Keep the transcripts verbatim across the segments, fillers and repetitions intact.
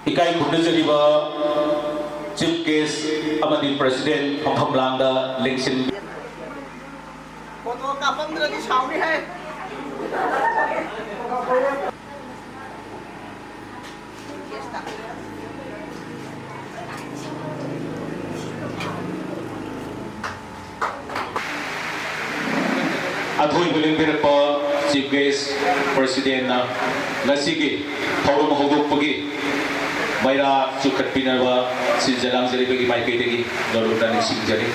ꯏꯀꯥꯏ ꯈꯨꯝꯅꯖꯔꯤꯕ Chief Guest ꯑꯃꯗꯤ President ꯐꯝꯐꯝ ꯂꯥꯡꯗ ꯂꯦꯡꯁꯤꯟ꯫ ꯐꯣꯇꯣ ꯀꯥꯞꯄꯝꯗ꯭ꯔꯗꯤ ꯁꯥꯎꯅꯤ ꯍꯥꯏ꯫ ꯑꯊꯣꯏꯕ ꯂꯦꯡꯕꯤꯔꯛꯄ Chief Guest Presidentꯅ ꯉꯁꯤꯒꯤ ꯊꯧꯔꯝ ꯍꯧꯗꯣꯛꯄꯒꯤ ꯃꯩꯔꯥ ꯆꯨꯈꯠꯄꯤꯅꯕ ꯁꯤꯟꯖ ꯂꯥꯡꯖꯔꯤꯕꯒꯤ ꯃꯥꯏꯀꯩꯗꯒꯤ ꯅꯣꯂꯨꯛꯅ ꯅꯤꯡꯁꯤꯡꯖꯔꯤ꯫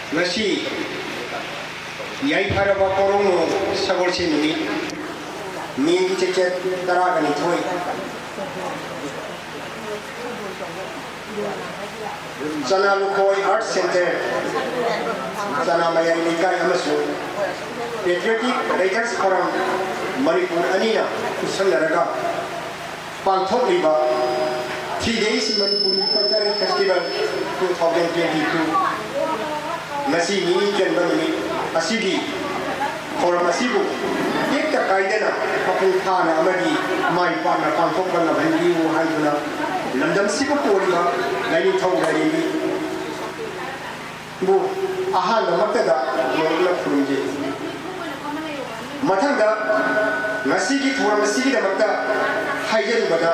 ꯉꯁꯤ ꯌꯥꯏꯐꯔꯕ ꯄꯣꯔꯣꯝ ꯁꯒꯣꯜꯁꯦꯟ ꯅꯨꯃꯤꯠ, ꯃꯦꯒꯤ ꯆꯩꯆꯠ ꯇꯔꯥꯒ ꯅꯤꯊꯣꯏ꯫ ꯆꯅꯥ ꯂꯨꯈꯣꯏ Art Centre, ꯆꯅꯥ ꯃꯌꯥꯏ ꯂꯩꯀꯥꯏ ꯑꯃꯁꯨꯡ Patriotic Writers Forum ꯃꯅꯤꯄꯨꯔ ꯑꯅꯤꯅ ꯈꯨꯠꯁꯝꯅꯔꯒ ꯄꯥꯡꯊꯣꯛꯂꯤꯕ Three Days Manipuri Cultural Festival two thousand twenty-two, ꯉꯁꯤ ꯅꯤꯅꯤ ꯆꯟꯕ ꯅꯨꯃꯤꯠ ꯑꯁꯤꯒꯤ ꯊꯧꯔꯝ ꯑꯁꯤꯕꯨ ꯇꯦꯛꯇ ꯀꯥꯏꯗꯅ ꯃꯄꯨꯡ ꯐꯥꯅ ꯑꯃꯗꯤ ꯃꯥꯏ ꯄꯥꯛꯅ ꯄꯥꯡꯊꯣꯛꯄ ꯉꯝꯍꯟꯕꯤꯌꯨ ꯍꯥꯏꯗꯨꯅ ꯂꯝꯗꯝꯁꯤꯕꯨ ꯀꯣꯜꯂꯤꯕ ꯂꯥꯏꯅꯤꯡꯊꯧ ꯂꯥꯏꯔꯦꯝꯕꯤ ꯕꯨ ꯑꯍꯥꯟꯕꯃꯛꯇꯗ ꯅꯣꯂꯨꯛꯅ ꯈꯨꯔꯨꯝꯖꯔꯤ꯫ ꯃꯊꯪꯗ ꯉꯁꯤꯒꯤ ꯊꯧꯔꯝ ꯑꯁꯤꯒꯤꯗꯃꯛꯇ ꯍꯥꯏꯖꯔꯤꯕꯗ,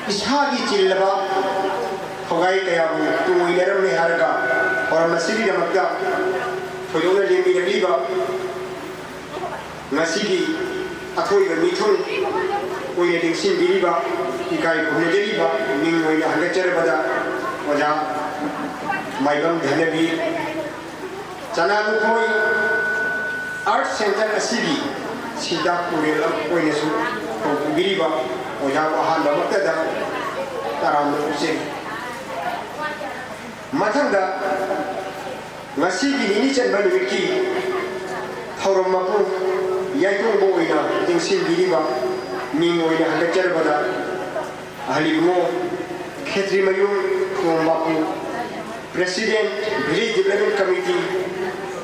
ꯏꯁꯥꯒꯤ ꯆꯤꯜꯂꯕ ꯊꯧꯒꯥꯏ ꯀꯌꯥꯕꯨ ꯇꯨꯡ ꯑꯣꯏꯅꯔꯝꯂꯦ ꯍꯥꯏꯔꯒ ꯊꯧꯔꯝ ꯑꯁꯤꯒꯤꯗꯃꯛꯇ ꯊꯣꯏꯗꯣꯛꯅ ꯂꯦꯡꯃꯤꯟꯅꯕꯤꯕ ꯉꯁꯤꯒꯤ ꯑꯊꯣꯏꯕ ꯃꯤꯊꯨꯡ ꯑꯣꯏꯅ ꯂꯦꯡꯁꯤꯟꯕꯤꯔꯤꯕ ꯏꯀꯥꯏ ꯈꯨꯝꯅꯖꯔꯤꯕ ꯃꯤꯡ ꯑꯣꯏꯅ ꯍꯟꯒꯠꯆꯔꯕꯗ ꯑꯣꯖꯥ ꯃꯥꯏꯕꯝ ꯙꯅꯕꯤꯔ, ꯆꯅꯥ ꯂꯨꯈꯣꯏ ꯑꯥꯔꯠ ꯁꯦꯟꯇꯔ ꯑꯁꯤꯒꯤ ꯁꯤꯟꯇꯥꯛ ꯇꯨꯔꯦꯜ ꯑꯣꯏꯅꯁꯨ ꯊꯧꯄꯨꯕꯤꯔꯤꯕ ꯑꯣꯖꯥꯕꯨ ꯑꯍꯥꯟꯕꯃꯛꯇꯗ ꯇꯔꯥꯝꯅ ꯑꯣꯛꯆꯔꯤ꯫ ꯃꯊꯪꯗ ꯉꯁꯤꯒꯤ ꯅꯤꯅꯤ ꯆꯟꯕ ꯅꯨꯃꯤꯠꯀꯤ ꯊꯧꯔꯝ ꯃꯄꯨ ꯌꯥꯏꯇꯣꯡꯕ ꯑꯣꯏꯅ ꯂꯦꯡꯁꯤꯟꯕꯤꯔꯤꯕ ꯃꯤꯡ ꯑꯣꯏꯅ ꯍꯟꯒꯠꯆꯔꯕꯗ ꯑꯍꯜ ꯏꯕꯨꯡꯉꯣ ꯈꯦꯇ꯭ꯔꯤꯃꯌꯨꯝ ꯇꯣꯝꯕꯥꯄꯨ, President Village Development Committee,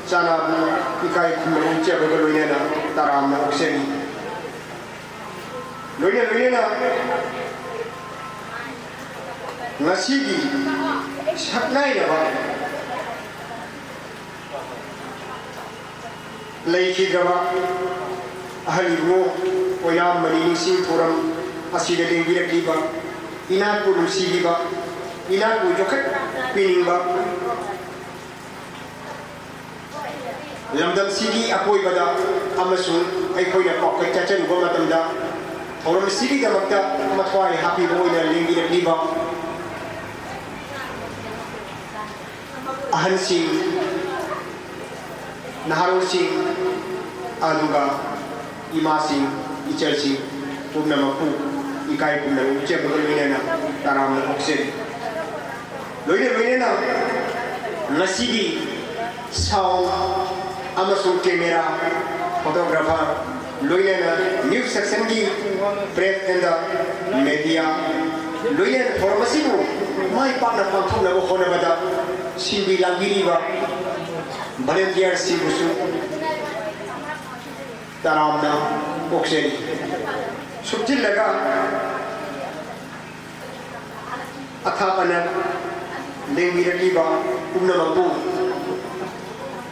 ꯆꯥꯅꯥꯕꯨ ꯏꯀꯥꯏ ꯈꯨꯝꯅꯕ ꯎꯠꯆꯕꯒ ꯂꯣꯏꯅꯅ ꯇꯔꯥꯝꯅ ꯑꯣꯛꯆꯔꯤ꯫ ꯂꯣꯏꯅ ꯂꯣꯏꯅꯅ ꯉꯁꯤꯒꯤ ꯁꯛꯅꯥꯏꯔꯕ ꯂꯩꯈꯤꯗ꯭ꯔꯕ ꯑꯍꯜ ꯏꯕꯨꯡꯉꯣ ꯑꯣꯏꯅꯥꯝ ꯃꯅꯤ ꯅꯤꯡꯁꯤꯡ ꯊꯧꯔꯝ ꯑꯁꯤꯗ ꯂꯦꯡꯕꯤꯔꯛꯂꯤꯕ ꯏꯅꯥꯛꯄꯨ ꯅꯨꯡꯁꯤꯕꯤꯕ, ꯏꯅꯥꯛꯄꯨ ꯌꯣꯛꯈꯠꯄꯤꯅꯤꯡꯕ, ꯂꯝꯗꯝꯁꯤꯒꯤ ꯑꯀꯣꯏꯕꯗ ꯑꯃꯁꯨꯡ ꯑꯩꯈꯣꯏꯅ ꯄꯥꯎꯈꯣꯏ ꯆꯠꯆꯔꯨꯕ ꯃꯇꯝꯗ ꯊꯧꯔꯝ ꯑꯁꯤꯒꯤꯗꯃꯛꯇ ꯃꯊ꯭ꯋꯥꯏ ꯍꯥꯞꯄꯤꯕ ꯑꯣꯏꯅ ꯂꯦꯡꯕꯤꯔꯛꯂꯤꯕ ꯑꯍꯟꯁꯤꯡ, ꯅꯍꯥꯔꯣꯜꯁꯤꯡ, ꯑꯗꯨꯒ ꯏꯃꯥꯁꯤꯡ, ꯏꯆꯜꯁꯤꯡ ꯄꯨꯝꯅꯃꯛꯄꯨ ꯏꯀꯥꯏ ꯈꯨꯝꯅꯕ ꯎꯠꯆꯕꯒ ꯂꯣꯏꯅꯅ ꯇꯔꯥꯝꯅ ꯑꯣꯛꯆꯔꯤ꯫ ꯂꯣꯏꯅ ꯂꯣꯏꯅꯅ ꯉꯁꯤꯒꯤ sound ꯑꯃꯁꯨꯡ camera, photographer, ꯂꯣꯏꯅꯅ news sectionꯒꯤ press and media, ꯂꯣꯏꯅꯅ ꯊꯧꯔꯝ ꯑꯁꯤꯕꯨ ꯃꯥꯏ ꯄꯥꯛꯅ ꯄꯥꯡꯊꯣꯛꯅꯕ ꯍꯣꯠꯅꯕꯗ ꯁꯤꯟꯕꯤ ꯂꯥꯡꯕꯤꯔꯤꯕ volunteerꯁꯤꯡꯕꯨꯁꯨ ꯇꯔꯥꯝꯅ ꯑꯣꯛꯆꯔꯤ꯫ ꯁꯨꯞꯆꯤꯜꯂꯒ ꯑꯊꯥꯞ ꯑꯅꯛ ꯂꯦꯡꯕꯤꯔꯛꯂꯤꯕ ꯄꯨꯝꯅꯃꯛꯄꯨ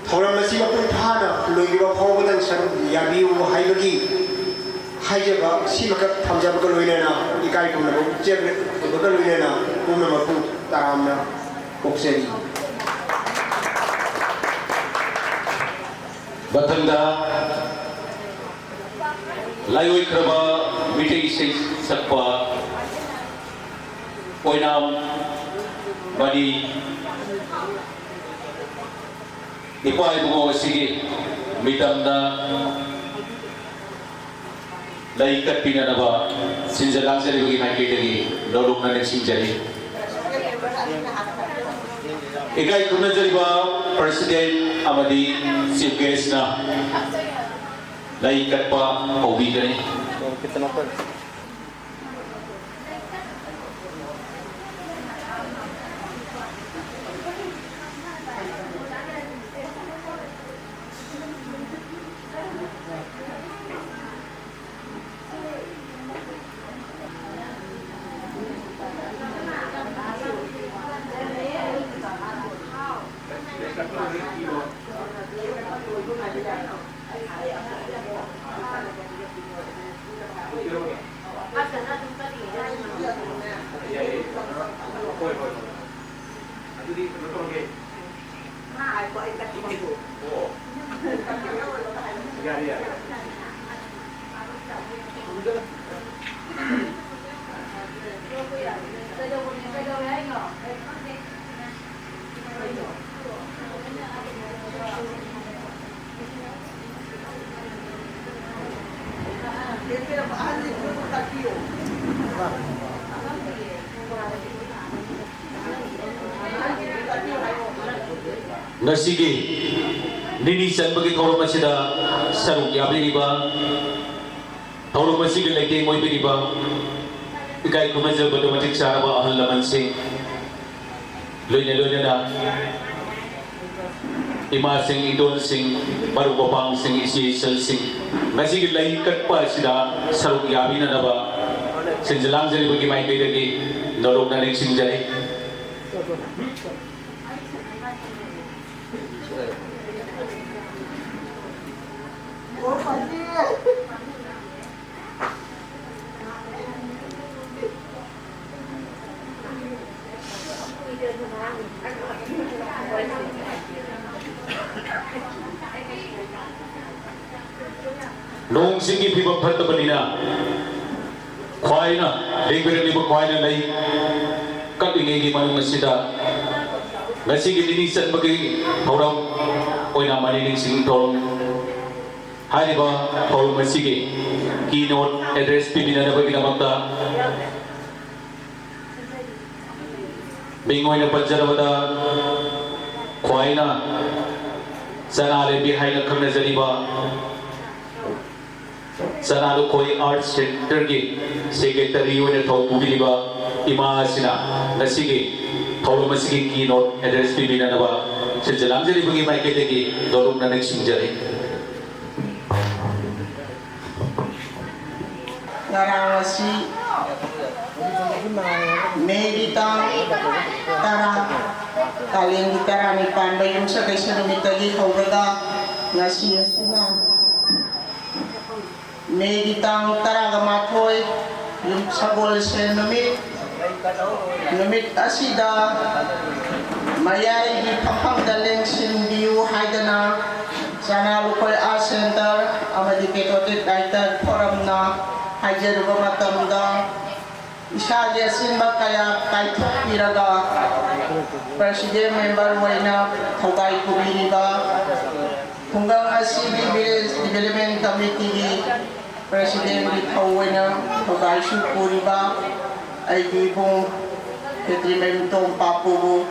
ꯊꯧꯔꯝ ꯑꯁꯤ ꯃꯄꯨꯡ ꯐꯥꯅ ꯂꯣꯏꯗ꯭ꯔꯤꯕ ꯐꯥꯎꯕꯗꯪ ꯁꯔꯨꯛ ꯌꯥꯕꯤꯌꯨ ꯍꯥꯏꯕꯒꯤ ꯍꯥꯏꯖꯕ ꯁꯤꯃꯈꯛ ꯊꯝꯖꯕꯒ ꯂꯣꯏꯅꯅ ꯏꯀꯥꯏ ꯈꯨꯝꯅꯕ ꯎꯠꯆꯕꯒ ꯂꯣꯏꯅꯅ ꯄꯨꯝꯅꯃꯛꯄꯨ ꯇꯔꯥꯝꯅ ꯑꯣꯛꯆꯔꯤ꯫ ꯃꯊꯪꯗ ꯂꯥꯏꯑꯣꯏꯈ꯭ꯔꯕ ꯃꯤꯇꯩ ꯏꯁꯩ ꯁꯛꯄ ꯑꯣꯏꯅ ꯑꯃꯗꯤ ꯏꯄꯥ ꯏꯕꯨꯡꯉꯣ ꯑꯁꯤꯒꯤ ꯃꯤꯇꯝꯗ ꯂꯩ ꯀꯠꯄꯤꯅꯅꯕ ꯁꯤꯟꯖ ꯂꯥꯡꯖꯔꯤꯕꯒꯤ ꯃꯥꯏꯀꯩꯗꯒꯤ ꯅꯧꯂꯨꯛꯅ ꯅꯤꯡꯁꯤꯡꯖꯔꯤ꯫ ꯏꯀꯥꯏ ꯈꯨꯝꯅꯖꯔꯤꯕ President ꯑꯃꯗꯤ Chief Guestꯅ ꯂꯩ ꯀꯠꯄ ꯍꯧꯕꯤꯒꯅꯤ꯫ ꯉꯁꯤꯒꯤ ꯅꯤꯅꯤ ꯆꯟꯕꯒꯤ ꯊꯧꯔꯝ ꯑꯁꯤꯗ ꯁꯔꯨꯛ ꯌꯥꯕꯤꯔꯤꯕ, ꯊꯧꯔꯝ ꯑꯁꯤꯒꯤ ꯂꯩꯇꯦꯡ ꯑꯣꯏꯕꯤꯔꯤꯕ ꯏꯀꯥꯏ ꯈꯨꯝꯅꯖꯕꯗ ꯃꯇꯤꯛ ꯆꯥꯔꯕ ꯑꯍꯜ ꯂꯃꯟꯁꯤꯡ, ꯂꯣꯏꯅ ꯂꯣꯏꯅꯅ ꯏꯃꯥꯁꯤꯡ, ꯏꯗꯣꯟꯁꯤꯡ, ꯃꯔꯨꯞ ꯃꯄꯥꯡꯁꯤꯡ, ꯏꯆꯦ ꯏꯆꯜꯁꯤꯡ, ꯉꯁꯤꯒꯤ ꯂꯩ ꯀꯠꯄ ꯑꯁꯤꯗ ꯁꯔꯨꯛ ꯌꯥꯕꯤꯅꯅꯕ ꯁꯤꯟꯖ ꯂꯥꯡꯖꯔꯤꯕꯒꯤ ꯃꯥꯏꯀꯩꯗꯒꯤ ꯅꯧꯂꯨꯛꯅ ꯅꯤꯡꯁꯤꯡꯖꯔꯤ꯫ ꯅꯣꯡ ꯆꯤꯡꯒꯤ ꯐꯤꯕꯝ ꯐꯠꯇꯕꯅꯤꯅ ꯈ꯭ꯋꯥꯏꯅ ꯂꯦꯡꯕꯤꯔꯛꯂꯤꯕ ꯈ꯭ꯋꯥꯏꯅ ꯂꯩ ꯀꯠꯂꯤꯉꯩꯒꯤ ꯃꯅꯨꯡ ꯑꯁꯤꯗ ꯉꯁꯤꯒꯤ ꯅꯤꯅꯤ ꯆꯟꯕꯒꯤ ꯊꯧꯔꯝ ꯑꯣꯏꯅ ꯃꯅꯤꯅꯤꯡ ꯁꯤꯡ ꯊꯧꯔꯝ ꯍꯥꯏꯔꯤꯕ ꯊꯧꯔꯝ ꯑꯁꯤꯒꯤ keynote address ꯄꯤꯕꯤꯅꯅꯕꯒꯤꯗꯃꯛꯇ ꯃꯤꯡ ꯑꯣꯏꯅ ꯄꯟꯖꯔꯕꯗ ꯈ꯭ꯋꯥꯏꯅ ꯆꯅꯥ ꯂꯦꯝꯕꯤ ꯍꯥꯏꯅ ꯈꯪꯅꯖꯔꯤꯕ ꯆꯅꯥ ꯂꯨꯈꯣꯏ Arts Centreꯒꯤ Secretary ꯑꯣꯏꯅ ꯊꯧ ꯄꯨꯕꯤꯔꯤꯕ ꯏꯃꯥ ꯑꯁꯤꯅ ꯉꯁꯤꯒꯤ ꯊꯧꯔꯝ ꯑꯁꯤꯒꯤ keynote address ꯄꯤꯕꯤꯅꯅꯕ ꯁꯤꯟꯖ ꯂꯥꯡꯖꯔꯤꯕꯒꯤ ꯃꯥꯏꯀꯩꯗꯒꯤ ꯅꯣꯂꯨꯛꯅ ꯅꯤꯡꯁꯤꯡꯖꯔꯤ꯫ ꯉꯔꯥꯡ ꯑꯁꯤ ꯃꯦꯒꯤ ꯇꯥꯡ ꯇꯔꯥ, ꯀꯥꯂꯦꯟꯒꯤ ꯇꯔꯥꯅꯤꯄꯥꯟꯕ ꯌꯨꯝꯁꯀꯩꯁ ꯅꯨꯃꯤꯠꯇꯒꯤ ꯍꯧꯔꯒ ꯉꯁꯤ ꯑꯁꯤꯅ ꯃꯦꯒꯤ ꯇꯥꯡ ꯇꯔꯥꯒ ꯃꯥꯊꯣꯏ, ꯌꯨꯝ ꯁꯒꯣꯜꯁꯦꯟ ꯅꯨꯃꯤꯠ, ꯅꯨꯃꯤꯠ ꯑꯁꯤꯗ ꯃꯌꯥꯏꯒꯤ ꯐꯝꯐꯝꯗ ꯂꯦꯡꯁꯤꯟꯕꯤꯌꯨ ꯍꯥꯏꯗꯅ ꯆꯅꯥ ꯂꯨꯈꯣꯏ Arts Centre ꯑꯃꯗꯤ Patriotic Writer Forumꯅ ꯍꯥꯏꯖꯔꯨꯕ ꯃꯇꯝꯗ, ꯏꯁꯥꯒꯤ ꯑꯆꯤꯟꯕ ꯀꯌꯥ ꯀꯥꯏꯊꯣꯛꯄꯤꯔꯒ President Member ꯑꯣꯏꯅ ꯊꯧꯗꯥꯏ ꯄꯨꯕꯤꯔꯤꯕ, ꯈꯨꯡꯒꯪ ꯑꯁꯤꯒꯤ Village Development Committeeꯒꯤ Presidentꯀꯤ ꯊꯧ ꯑꯣꯏꯅ ꯊꯧꯗꯥꯏꯁꯨ ꯄꯨꯔꯤꯕ ꯑꯩꯒꯤ ꯏꯕꯨꯡ ꯈꯦꯇ꯭ꯔꯤꯃꯌꯨꯝ ꯇꯣꯝ ꯄꯥꯄꯨꯕꯨ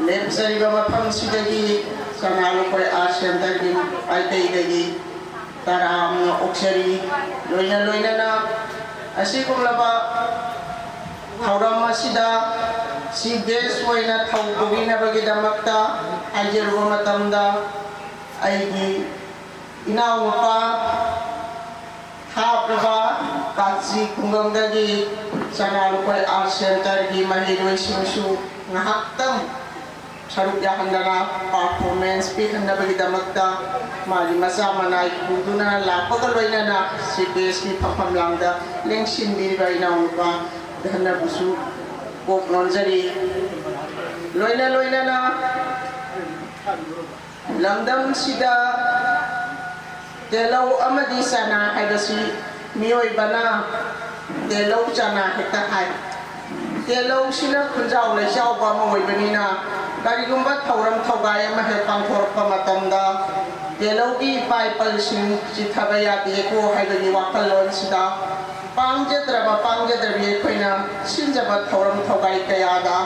ꯂꯦꯞꯆꯔꯤꯕ ꯃꯐꯝꯁꯤꯗꯒꯤ ꯆꯅꯥ ꯂꯨꯈꯣꯏ Arts Centreꯒꯤ ꯃꯥꯏꯀꯩꯗꯒꯤ ꯇꯔꯥꯝꯅ ꯑꯣꯛꯆꯔꯤ꯫ ꯂꯣꯏꯅ ꯂꯣꯏꯅꯅ ꯑꯁꯤꯒꯨꯝꯂꯕ ꯊꯧꯔꯝ ꯑꯁꯤꯗ Chief Guest ꯑꯣꯏꯅ ꯊꯧ ꯄꯨꯕꯤꯅꯕꯒꯤꯗꯃꯛꯇ ꯍꯥꯏꯖꯔꯨꯕ ꯃꯇꯝꯗ, ꯑꯩꯒꯤ ꯏꯅꯥꯎꯅꯨꯄꯥ ꯊꯥꯞꯂꯕ ꯀꯥꯆꯤ ꯈꯨꯡꯒꯪꯗꯒꯤ ꯆꯅꯥ ꯂꯨꯈꯣꯏ Arts Centreꯒꯤ ꯃꯍꯩꯔꯣꯏꯁꯤꯡꯁꯨ ꯉꯥꯏꯍꯥꯛꯇꯪ ꯁꯔꯨꯛ ꯌꯥꯍꯟꯗꯅ performance ꯄꯤꯍꯟꯅꯕꯒꯤꯗꯃꯛꯇ ꯃꯥꯒꯤ ꯃꯆꯥ ꯃꯅꯥꯏ ꯄꯨꯗꯨꯅ ꯂꯥꯛꯄꯒ ꯂꯣꯏꯅꯅ Chief Guestꯀꯤ ꯐꯝꯐꯝ ꯂꯥꯡꯗ ꯂꯦꯡꯁꯤꯟꯕꯤꯔꯤꯕ ꯏꯅꯥꯎꯅꯨꯄꯥ ꯙꯟꯅꯕꯨꯁꯨ ꯀꯣꯛ ꯅꯣꯟꯖꯔꯤ꯫ ꯂꯣꯏꯅ ꯂꯣꯏꯅꯅ ꯂꯝꯗꯝꯁꯤꯗ ꯇꯦꯂꯧ ꯑꯃꯗꯤ ꯆꯅꯥ ꯍꯥꯏꯕꯁꯤ ꯃꯤꯑꯣꯏꯕꯅ ꯇꯦꯂꯧ ꯆꯅꯥ ꯍꯦꯛꯇ ꯍꯥꯏ꯫ ꯇꯦꯂꯧꯁꯤꯅ ꯈꯨꯟꯖꯥꯎ ꯂꯩꯖꯥꯎꯕ ꯑꯃ ꯑꯣꯏꯕꯅꯤꯅ, ꯀꯔꯤꯒꯨꯝꯕ ꯊꯧꯔꯝ ꯊꯧꯒꯥꯏ ꯑꯃ ꯍꯦꯛ ꯄꯥꯡꯊꯣꯔꯛꯄ ꯃꯇꯝꯗ, ꯇꯦꯂꯧꯒꯤ ꯏꯄꯥ ꯏꯄꯜꯁꯤꯡ ꯆꯤꯊꯕ ꯌꯥꯗꯦꯀꯣ ꯍꯥꯏꯕꯒꯤ ꯋꯥꯈꯜꯂꯣꯟꯁꯤꯗ, ꯄꯥꯡꯖꯗ꯭ꯔꯕ ꯄꯥꯡꯖꯗ꯭ꯔꯕꯤ ꯑꯩꯈꯣꯏꯅ ꯁꯤꯟꯖꯕ ꯊꯧꯔꯝ ꯊꯧꯒꯥꯏ ꯀꯌꯥꯗ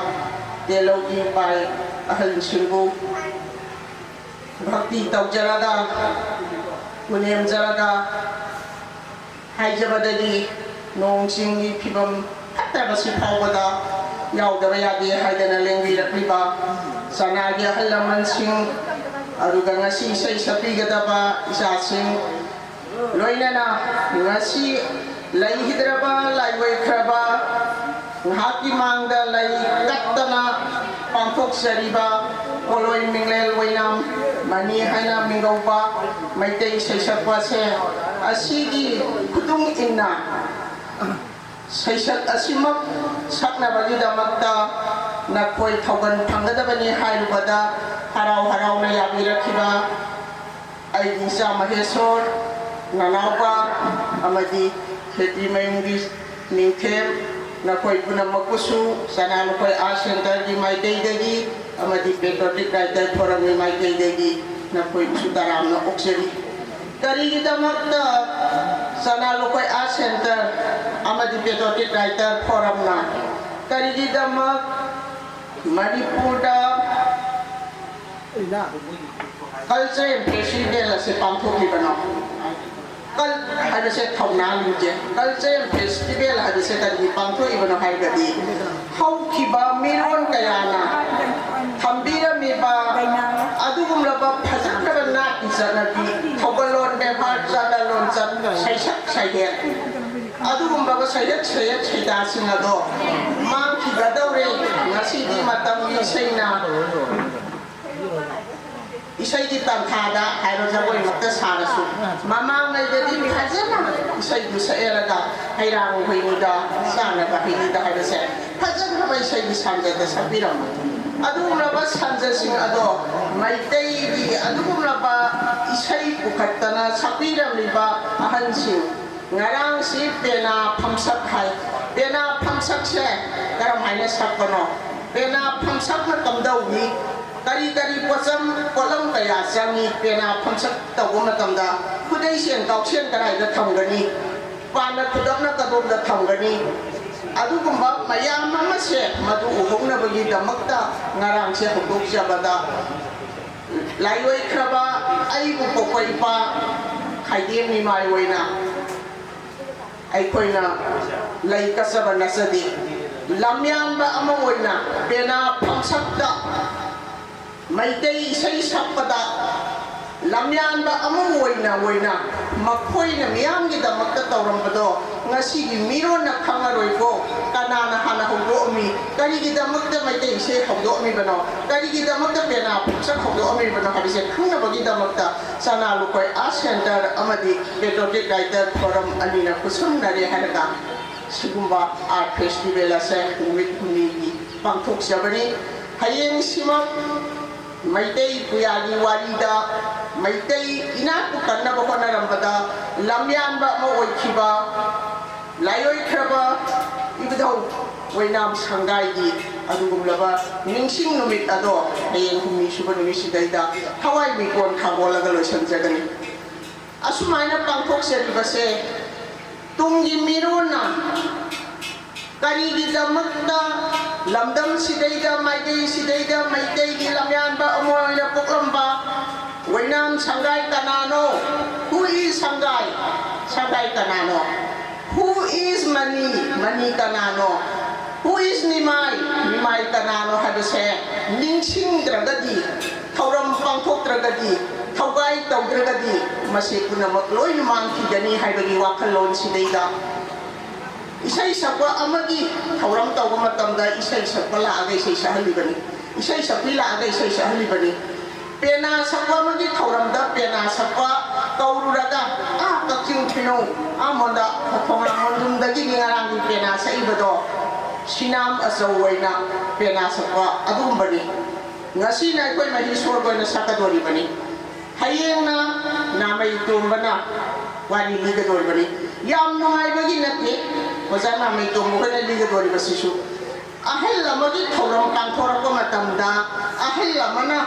ꯇꯦꯂꯧꯒꯤ ꯏꯄꯥ ꯑꯍꯜꯁꯤꯡꯕꯨ ꯚꯛꯇꯤ ꯇꯧꯖꯔꯒ, ꯄꯨꯅꯦꯝꯖꯔꯒ, ꯍꯥꯏꯖꯕꯗꯗꯤ, ꯅꯣꯡ ꯆꯤꯡꯒꯤ ꯐꯤꯕꯝ ꯐꯠꯇꯕꯁꯤ ꯐꯥꯎꯕꯗ ꯌꯥꯎꯗꯕ ꯌꯥꯗꯦ ꯍꯥꯏꯗꯅ ꯂꯦꯡꯕꯤꯔꯛꯂꯤꯕ ꯆꯅꯥꯒꯤ ꯑꯍꯜ ꯂꯃꯟꯁꯤꯡ, ꯑꯗꯨꯒ ꯉꯁꯤ ꯏꯁꯩ ꯁꯛꯄꯤꯒꯗꯕ ꯏꯆꯥꯁꯤꯡ, ꯂꯣꯏꯅꯅ ꯉꯁꯤ ꯂꯩꯈꯤꯗ꯭ꯔꯕ, ꯂꯥꯏꯑꯣꯏꯈ꯭ꯔꯕ, ꯉꯥꯏꯍꯥꯛꯀꯤ ꯃꯥꯡꯗ ꯂꯩ ꯀꯠꯇꯅ ꯄꯥꯡꯊꯣꯛꯆꯔꯤꯕ ꯄꯣꯂꯣꯏ ꯃꯤꯡꯂꯦꯜ ꯑꯣꯏꯅꯥꯝ ꯃꯅꯤ ꯍꯥꯏꯅ ꯃꯤꯡꯒꯧꯕ ꯃꯩꯇꯩ ꯁꯩꯁꯛꯄꯁꯦ, ꯑꯁꯤꯒꯤ ꯈꯨꯇꯨꯡ ꯏꯟꯅ ꯁꯩꯁꯛ ꯑꯁꯤꯃꯛ ꯁꯛꯅꯕꯒꯤꯗꯃꯛꯇ ꯅꯈꯣꯏ ꯊꯧꯒꯜ ꯐꯪꯒꯗꯕꯅꯤ ꯍꯥꯏꯔꯨꯕꯗ ꯍꯔꯥꯎ ꯍꯔꯥꯎꯅ ꯌꯥꯕꯤꯔꯛꯈꯤꯕ ꯑꯩꯒꯤ ꯏꯆꯥ ꯃꯍꯦꯁꯣꯔ, ꯅꯅꯥꯎꯄꯥ ꯑꯃꯗꯤ ꯈꯦꯇ꯭ꯔꯤꯃꯌꯨꯝꯒꯤ ꯅꯤꯡꯊꯦꯝ, ꯅꯈꯣꯏ ꯄꯨꯝꯅꯃꯛꯄꯨꯁꯨ ꯆꯅꯥ ꯂꯨꯈꯣꯏ ꯑꯥꯔꯠ ꯁꯦꯟꯇꯔꯒꯤ ꯃꯥꯏꯀꯩꯗꯒꯤ ꯑꯃꯗꯤ ꯄꯦꯇ꯭ꯔꯣꯇꯤꯛ ꯔꯥꯏꯇꯔ ꯐꯣꯔꯝꯒꯤ ꯃꯥꯏꯀꯩꯗꯒꯤ ꯅꯈꯣꯏꯕꯨꯁꯨ ꯇꯔꯥꯝꯅ ꯑꯣꯛꯆꯔꯤ꯫ ꯀꯔꯤꯒꯤꯗꯃꯛꯇ ꯆꯅꯥ ꯂꯨꯈꯣꯏ ꯑꯥꯔꯠ ꯁꯦꯟꯇꯔ ꯑꯃꯗꯤ ꯄꯦꯇ꯭ꯔꯣꯇꯤꯛ ꯔꯥꯏꯇꯔ ꯐꯣꯔꯝꯅ ꯀꯔꯤꯒꯤꯗꯃꯛ ꯃꯅꯤꯄꯨꯔꯗ ꯀꯜꯆꯔꯦꯜ ꯐꯦꯁꯇꯤꯚꯦꯜ ꯑꯁꯤ ꯄꯥꯡꯊꯣꯛꯂꯤꯕꯅꯣ? ꯀꯜ ꯍꯥꯏꯕꯁꯦ ꯊꯧꯅꯥ ꯂꯤꯡꯖꯦꯜ, ꯀꯜꯆꯔꯦꯜ ꯐꯦꯁꯇꯤꯚꯦꯜ ꯍꯥꯏꯕꯁꯦ ꯀꯔꯤꯒꯤ ꯄꯥꯡꯊꯣꯛꯏꯕꯅꯣ ꯍꯥꯏꯔꯒꯗꯤ, ꯍꯧꯈꯤꯕ ꯃꯤꯔꯣꯜ ꯀꯌꯥꯅ ꯊꯝꯕꯤꯔꯝꯃꯤꯕ ꯑꯗꯨꯒꯨꯝꯂꯕ ꯐꯖꯈ꯭ꯔꯕ ꯅꯥꯠꯀꯤ ꯆꯠꯅꯕꯤ, ꯊꯧꯒꯜꯂꯣꯟ ꯕꯦꯕꯥꯔ, ꯆꯠꯅ ꯂꯣꯟꯆꯠ, ꯁꯩꯁꯛ ꯁꯩꯍꯦꯛ, ꯑꯗꯨꯒꯨꯝꯂꯕ ꯁꯩꯍꯦꯛ ꯁꯩꯍꯦꯛ ꯁꯩꯗꯥꯁꯤꯡ ꯑꯗꯣ ꯃꯥꯡꯈꯤꯒꯗꯧꯔꯦ꯫ ꯉꯁꯤꯗꯤ ꯃꯇꯝꯒꯤ ꯏꯁꯩꯅ ꯏꯁꯩꯒꯤ ꯇꯥꯟꯊꯥꯗ ꯍꯥꯏꯔꯣ, ꯖꯒꯣꯏꯃꯛꯇ ꯁꯥꯔꯁꯨ, ꯃꯃꯥꯡꯉꯩꯗꯗꯤ ꯐꯖꯅ ꯏꯁꯩꯗꯨ ꯁꯛꯑꯦꯔꯒ ꯍꯩꯔꯥꯡ ꯍꯩꯔꯨꯗ ꯆꯥꯅꯕ ꯍꯩꯔꯨꯗ ꯍꯥꯏꯕꯁꯦ ꯐꯖꯈ꯭ꯔꯕ ꯏꯁꯩꯒꯤ ꯁꯥꯟꯖꯗ ꯁꯛꯄꯤꯔꯝꯃꯤ꯫ ꯑꯗꯨꯒꯨꯝꯂꯕ ꯁꯥꯟꯖꯁꯤꯡ ꯑꯗꯣ ꯃꯩꯇꯩꯒꯤ ꯑꯗꯨꯒꯨꯝꯂꯕ ꯏꯁꯩ ꯄꯨꯈꯠꯇꯅ ꯁꯛꯄꯤꯔꯝꯂꯤꯕ ꯑꯍꯟꯁꯤꯡ, ꯉꯔꯥꯡꯁꯤ ꯄꯦꯅꯥ ꯐꯝꯁꯛ ꯍꯥꯏ, ꯄꯦꯅꯥ ꯐꯝꯁꯛꯁꯦ ꯀꯔꯝ ꯍꯥꯏꯅ ꯁꯛꯄꯅꯣ? ꯄꯦꯅꯥ ꯐꯝꯁꯛꯅ ꯀꯝꯗꯧꯏ? ꯀꯔꯤ ꯀꯔꯤ ꯄꯣꯠꯆꯝ, ꯄꯣꯠꯂꯝ ꯀꯌꯥ ꯆꯪꯏ ꯄꯦꯅꯥ ꯐꯝꯁꯛ ꯇꯧꯕ ꯃꯇꯝꯗ? ꯈꯨꯗꯩꯁꯦꯟ ꯀꯥꯎꯁꯦꯟ ꯀꯗꯥꯏꯗ ꯊꯝꯒꯅꯤ? ꯄꯥꯟꯅ ꯈꯨꯗꯞꯅ ꯀꯗꯣꯝꯗ ꯊꯝꯒꯅꯤ? ꯑꯗꯨꯒꯨꯝꯕ ꯃꯌꯥꯝ ꯑꯃꯁꯦ ꯃꯗꯨ ꯎꯍꯧꯅꯕꯒꯤꯗꯃꯛꯇ ꯉꯔꯥꯡꯁꯦ ꯍꯧꯗꯣꯛꯆꯕꯗ, ꯂꯥꯏꯑꯣꯏꯈ꯭ꯔꯕ ꯑꯩꯕꯨ ꯄꯣꯛꯄ ꯏꯄꯥ ꯈꯥꯏꯗꯦꯝ ꯃꯤꯃꯥꯏ ꯑꯣꯏꯅ ꯑꯩꯈꯣꯏꯅ ꯂꯩ ꯀꯠꯆꯕ ꯅꯠꯆꯗꯦ꯫ ꯂꯝꯌꯥꯟꯕ ꯑꯃ ꯑꯣꯏꯅ ꯄꯦꯅꯥ ꯐꯝꯁꯛꯇ ꯃꯩꯇꯩ ꯏꯁꯩ ꯁꯛꯄꯗ ꯂꯝꯌꯥꯟꯕ ꯑꯃ ꯑꯣꯏꯅ ꯑꯣꯏꯅ ꯃꯈꯣꯏꯅ ꯃꯤꯌꯥꯝꯒꯤꯗꯃꯛꯇ ꯇꯧꯔꯝꯕꯗꯣ ꯉꯁꯤꯒꯤ ꯃꯤꯔꯣꯟꯅ ꯈꯪꯉꯔꯣꯏꯀꯣ꯫ ꯀꯅꯥꯅ ꯍꯥꯟꯅ ꯍꯧꯗꯣꯛꯑꯝꯃꯤ? ꯀꯔꯤꯒꯤꯗꯃꯛꯇ ꯃꯩꯇꯩ ꯏꯁꯩ ꯍꯧꯗꯣꯛꯑꯝꯃꯤꯕꯅꯣ? ꯀꯔꯤꯒꯤꯗꯃꯛꯇ ꯄꯦꯅꯥ ꯐꯝꯁꯛ ꯍꯧꯗꯣꯛꯑꯝꯃꯤꯕꯅꯣ ꯍꯥꯏꯕꯁꯦ ꯈꯪꯅꯕꯒꯤꯗꯃꯛꯇ ꯆꯅꯥ ꯂꯨꯀꯣꯏ ꯑꯥꯔꯠ ꯁꯦꯟꯇꯔ ꯑꯃꯗꯤ ꯄꯦꯇ꯭ꯔꯣꯇꯤꯛ ꯔꯥꯏꯇꯔ ꯐꯣꯔꯝ ꯑꯅꯤꯅ ꯈꯨꯠꯁꯝꯅꯔꯦ ꯍꯥꯏꯔꯒ ꯁꯤꯒꯨꯝꯕ ꯑꯥꯔꯠ ꯐꯦꯁꯇꯤꯚꯦꯜ ꯑꯁꯦ ꯅꯨꯃꯤꯠ ꯍꯨꯝꯅꯤꯒꯤ ꯄꯥꯡꯊꯣꯛꯆꯕꯅꯤ꯫ ꯍꯌꯦꯡꯁꯤꯃꯛ ꯃꯩꯇꯩ ꯄꯨꯌꯥꯒꯤ ꯋꯥꯔꯤꯗ ꯃꯩꯇꯩ ꯏꯅꯥꯠꯄꯨ ꯀꯟꯅꯕ ꯍꯣꯠꯅꯔꯝꯕꯗ ꯂꯝꯌꯥꯟꯕ ꯑꯃ ꯑꯣꯏꯈꯤꯕ ꯂꯥꯏꯑꯣꯏꯈ꯭ꯔꯕ ꯏꯕꯨꯙꯧ ꯑꯣꯏꯅꯥꯝ ꯁꯪꯒꯥꯏꯒꯤ ꯑꯗꯨꯒꯨꯝꯂꯕ ꯅꯤꯡꯁꯤꯡ ꯅꯨꯃꯤꯠ ꯑꯗꯣ ꯍꯌꯦꯡ ꯍꯨꯝꯅꯤ ꯁꯨꯕ ꯅꯨꯃꯤꯠꯁꯤꯗꯩꯗ ꯊꯋꯥꯏ ꯃꯤꯀꯣꯟ ꯊꯥꯡꯒꯣꯜꯂꯒ ꯂꯣꯏꯁꯤꯟꯖꯒꯅꯤ꯫ ꯑꯁꯨꯃꯥꯏꯅ ꯄꯥꯡꯊꯣꯛꯆꯔꯤꯕꯁꯦ ꯇꯨꯡꯒꯤ ꯃꯤꯔꯣꯟꯅ ꯀꯔꯤꯒꯤꯗꯃꯛꯇ ꯂꯝꯗꯝꯁꯤꯗꯩꯗ, ꯃꯥꯏꯀꯩꯁꯤꯗꯩꯗ ꯃꯩꯇꯩꯒꯤ ꯂꯝꯌꯥꯟꯕ ꯑꯃ ꯑꯣꯏꯅ ꯄꯣꯛꯂꯝꯕ ꯑꯣꯏꯅꯥꯝ ꯁꯪꯒꯥꯏ ꯀꯅꯥꯅꯣ? Who is ꯁꯪꯒꯥꯏ? ꯁꯪꯒꯥꯏ ꯀꯅꯥꯅꯣ? Who is Mani? ꯃꯅꯤ ꯀꯅꯥꯅꯣ? Who is Nimai? ꯅꯤꯃꯥꯏ ꯀꯅꯥꯅꯣ ꯍꯥꯏꯕꯁꯦ ꯅꯤꯡꯁꯤꯡꯗ꯭ꯔꯒꯗꯤ, ꯊꯧꯔꯝ ꯄꯥꯡꯊꯣꯛꯇ꯭ꯔꯒꯗꯤ, ꯊꯧꯒꯥꯏ ꯇꯧꯗ꯭ꯔꯒꯗꯤ ꯃꯁꯤ ꯄꯨꯝꯅꯃꯛ ꯂꯣꯏꯅ ꯃꯥꯡꯈꯤꯒꯅꯤ ꯍꯥꯏꯕꯒꯤ ꯋꯥꯈꯜꯂꯣꯟꯁꯤꯗꯩꯗ ꯏꯁꯩ ꯁꯛꯄ ꯑꯃꯒꯤ ꯊꯧꯔꯝ ꯇꯧꯕ ꯃꯇꯝꯗ ꯏꯁꯩ ꯁꯛꯄ ꯂꯥꯛꯑꯒ ꯏꯁꯩ ꯁꯛꯍꯜꯂꯤꯕꯅꯤ, ꯏꯁꯩ ꯁꯛꯄꯤ ꯂꯥꯛꯑꯒ ꯏꯁꯩ ꯁꯛꯍꯜꯂꯤꯕꯅꯤ꯫ ꯄꯦꯅꯥ ꯁꯛꯄ ꯑꯃꯒꯤ ꯊꯧꯔꯝꯗ ꯄꯦꯅꯥ ꯁꯛꯄ ꯀꯧꯔꯨꯔꯒ, ꯑꯥ ꯀꯛꯆꯤꯡ ꯈꯨꯅꯧ, ꯑꯥ ꯃꯣꯟꯗ, ꯈꯣꯡꯅꯥꯡ ꯃꯣꯟꯗꯨꯝꯗꯒꯤꯗꯤ ꯉꯔꯥꯡꯒꯤ ꯄꯦꯅꯥ ꯁꯛꯏꯕꯗꯣ ꯁꯤꯅꯥꯝ ꯑꯆꯧ ꯑꯣꯏꯅ ꯄꯦꯅꯥ ꯁꯛꯄ ꯑꯗꯨꯒꯨꯝꯕꯅꯤ꯫ ꯉꯁꯤꯅ ꯑꯩꯈꯣꯏ ꯃꯍꯤ ꯁꯣꯔꯒ ꯑꯣꯏꯅ ꯁꯛꯀꯗꯣꯔꯤꯕꯅꯤ꯫ ꯍꯌꯦꯡꯅ ꯅꯥꯃꯩ ꯇꯣꯝꯕꯅ ꯋꯥꯔꯤ ꯂꯤꯒꯗꯣꯔꯤꯕꯅꯤ꯫ ꯌꯥꯝ ꯅꯨꯡꯉꯥꯏꯕꯒꯤ ꯅꯠꯇꯦ, ꯑꯣꯖꯥ ꯅꯥꯃꯩꯇꯣꯝꯕ ꯍꯣꯏꯅ ꯂꯤꯒꯗꯧꯔꯤꯕꯁꯤꯁꯨ ꯑꯍꯜ ꯑꯃꯒꯤ ꯊꯧꯔꯝ ꯄꯥꯡꯊꯣꯔꯛꯄ ꯃꯇꯝꯗ ꯑꯍꯜ ꯑꯃꯅ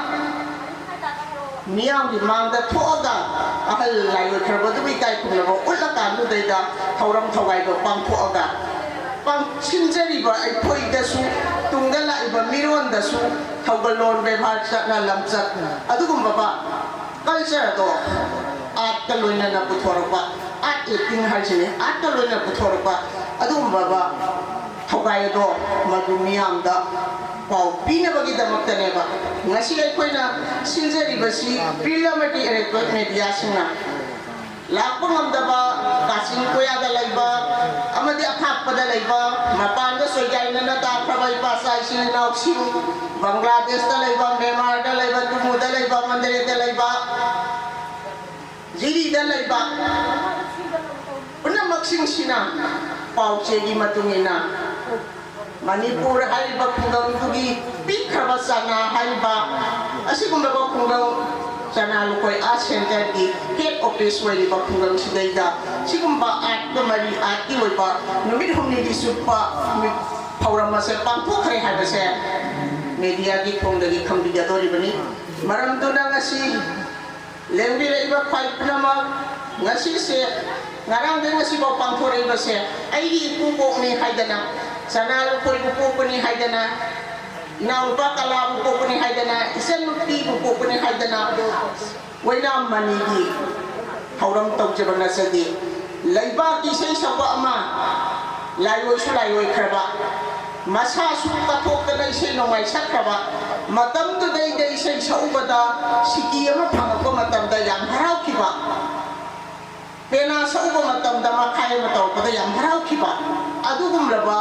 ꯃꯤꯌꯥꯝꯒꯤ ꯃꯥꯡꯗ ꯊꯣꯛꯑꯒ ꯑꯍꯜ ꯂꯥꯏꯑꯣꯏꯈ꯭ꯔꯕꯗꯨꯕꯨ ꯏꯀꯥꯏ ꯈꯨꯝꯅꯕ ꯎꯠꯂꯀꯥꯟꯗꯨꯗꯩꯗ ꯊꯧꯔꯝ ꯊꯧꯒꯥꯏꯗꯣ ꯄꯥꯡꯊꯣꯛꯑꯒ ꯄꯥꯡ-, ꯁꯤꯟꯖꯔꯤꯕ ꯑꯩꯈꯣꯏꯗꯁꯨ, ꯇꯨꯡꯗ ꯂꯥꯛꯏꯕ ꯃꯤꯔꯣꯟꯗꯁꯨ ꯊꯧꯒꯜꯂꯣꯟ, ꯕꯦꯕꯥꯔ, ꯆꯠꯅ ꯂꯝꯆꯠ, ꯑꯗꯨꯒꯨꯝꯕ ꯀꯜꯆꯔꯗꯣ ꯑꯥꯔꯠꯀ ꯂꯣꯏꯅꯅ ꯄꯨꯊꯣꯔꯛꯄ, ꯑꯥꯔꯠ ꯑꯦꯛꯇꯤꯡ ꯍꯥꯏꯁꯤꯅꯤ, ꯑꯥꯔꯠꯀ ꯂꯣꯏꯅꯅ ꯄꯨꯊꯣꯔꯛꯄ, ꯑꯗꯨꯒꯨꯝꯕ ꯊꯧꯒꯥꯏ ꯑꯗꯣ ꯃꯗꯨ ꯃꯤꯌꯥꯝꯗ ꯄꯥꯎ ꯄꯤꯅꯕꯒꯤꯗꯃꯛꯇꯅꯦꯕ ꯉꯁꯤ ꯑꯩꯈꯣꯏꯅ ꯁꯤꯟꯖꯔꯤꯕꯁꯤ꯫ ꯄ꯭ꯔꯤꯟ ꯑꯃꯗꯤ ꯏꯂꯦꯛꯇ꯭ꯔꯣꯅꯤꯛ ꯃꯦꯗꯤꯌꯥꯁꯤꯡꯅ ꯂꯥꯛꯄ ꯉꯝꯗꯕ, ꯀꯥꯆꯤꯟ ꯀꯣꯌꯥꯗ ꯂꯩꯕ ꯑꯃꯗꯤ ꯑꯊꯥꯞꯄꯗ ꯂꯩꯕ, ꯃꯄꯥꯟꯗ ꯁꯣꯏꯒꯥꯏꯅꯅ ꯇꯥꯈ꯭ꯔꯕ ꯏꯄꯥ ꯏꯆꯥ ꯏꯆꯤꯜ ꯏꯅꯥꯎꯁꯤꯡ, ꯕꯪꯒ꯭ꯂꯥꯗꯦꯁꯇ ꯂꯩꯕ, ꯃ꯭ꯌꯥꯟꯃꯥꯔꯗ ꯂꯩꯕ, ꯇꯨꯃꯨꯗ ꯂꯩꯕ, ꯃꯟꯗꯂꯦꯗ ꯂꯩꯕ, ꯖꯤꯔꯤꯗ ꯂꯩꯕ ꯄꯨꯝꯅꯃꯛꯁꯤꯡꯁꯤꯅ ꯄꯥꯎ ꯆꯦꯒꯤ ꯃꯇꯨꯡ ꯏꯟꯅ ꯃꯅꯤꯄꯨꯔ ꯍꯥꯏꯔꯤꯕ ꯈꯨꯡꯒꯪꯗꯨꯒꯤ ꯄꯤꯛꯈ꯭ꯔꯕ ꯆꯅꯥ ꯍꯥꯏꯔꯤꯕ ꯑꯁꯤꯒꯨꯝꯂꯕ ꯈꯨꯡꯒꯪ ꯆꯅꯥ ꯂꯨꯀꯣꯏ ꯑꯥꯔꯠ ꯁꯦꯟꯇꯔꯒꯤ ꯍꯦꯗ ꯑꯣꯐꯤꯁ ꯑꯣꯏꯔꯤꯕ ꯈꯨꯡꯒꯪꯁꯤꯗꯩꯗ ꯁꯤꯒꯨꯝꯕ ꯑꯥꯔꯠꯀ ꯃꯔꯤ, ꯑꯥꯔꯠꯀꯤ ꯑꯣꯏꯕ ꯅꯨꯃꯤꯠ ꯍꯨꯝꯅꯤꯒꯤ ꯆꯨꯞꯄ ꯊꯧꯔꯝ ꯑꯁꯦ ꯄꯥꯡꯊꯣꯛꯈ꯭ꯔꯦ ꯍꯥꯏꯕꯁꯦ ꯃꯦꯗꯤꯌꯥꯒꯤ ꯊꯣꯡꯗꯒꯤ ꯈꯪꯕꯤꯒꯗꯧꯔꯤꯕꯅꯤ꯫ ꯃꯔꯝꯗꯨꯅ ꯉꯁꯤ ꯂꯦꯡꯕꯤꯔꯛꯏꯕ ꯈ꯭ꯋꯥꯏ ꯄꯨꯝꯅꯃꯛ, ꯉꯁꯤꯁꯦ, ꯉꯔꯥꯡꯗꯩ ꯉꯁꯤꯐꯥꯎ ꯄꯥꯡꯊꯣꯔꯛꯏꯕꯁꯦ ꯑꯩꯒꯤ ꯏꯀꯨꯕꯣꯛꯅꯤ ꯍꯥꯏꯗꯅ, ꯆꯅꯥ ꯂꯨꯈꯣꯏꯕꯨ ꯄꯣꯛꯄꯅꯤ ꯍꯥꯏꯗꯅ, ꯏꯅꯥꯎꯅꯨꯄꯥ ꯀꯂꯥꯕꯨ ꯄꯣꯛꯄꯅꯤ ꯍꯥꯏꯗꯅ, ꯏꯆꯟꯅꯨꯄꯤꯕꯨ ꯄꯣꯛꯄꯅꯤ ꯍꯥꯏꯗꯅ, ꯑꯣꯏꯅꯥꯝ ꯃꯅꯤꯒꯤ ꯊꯧꯔꯝ ꯇꯧꯖꯕ ꯅꯠꯆꯗꯦ꯫ ꯂꯩꯕꯥꯛꯀꯤ ꯏꯁꯩ ꯁꯛꯄ ꯑꯃ, ꯂꯥꯏꯑꯣꯏꯁꯨ ꯂꯥꯏꯑꯣꯏꯈ꯭ꯔꯕ, ꯃꯁꯥꯁꯨ ꯀꯠꯊꯣꯛꯇꯅ ꯏꯁꯩ ꯅꯣꯡꯃꯥꯏ ꯁꯛꯈ꯭ꯔꯕ, ꯃꯇꯝꯗꯨꯗꯩꯗ ꯏꯁꯩ ꯁꯛꯎꯕꯗ ꯁꯤꯀꯤ ꯑꯃ ꯐꯪꯉꯛꯄ ꯃꯇꯝꯗ ꯌꯥꯝ ꯍꯔꯥꯎꯈꯤꯕ, ꯄꯦꯅꯥ ꯁꯛꯎꯕ ꯃꯇꯝꯗ ꯃꯈꯥꯏ ꯑꯃ ꯇꯧꯔꯛꯄꯗ ꯌꯥꯝ ꯍꯔꯥꯎꯈꯤꯕ, ꯑꯗꯨꯒꯨꯝꯂꯕ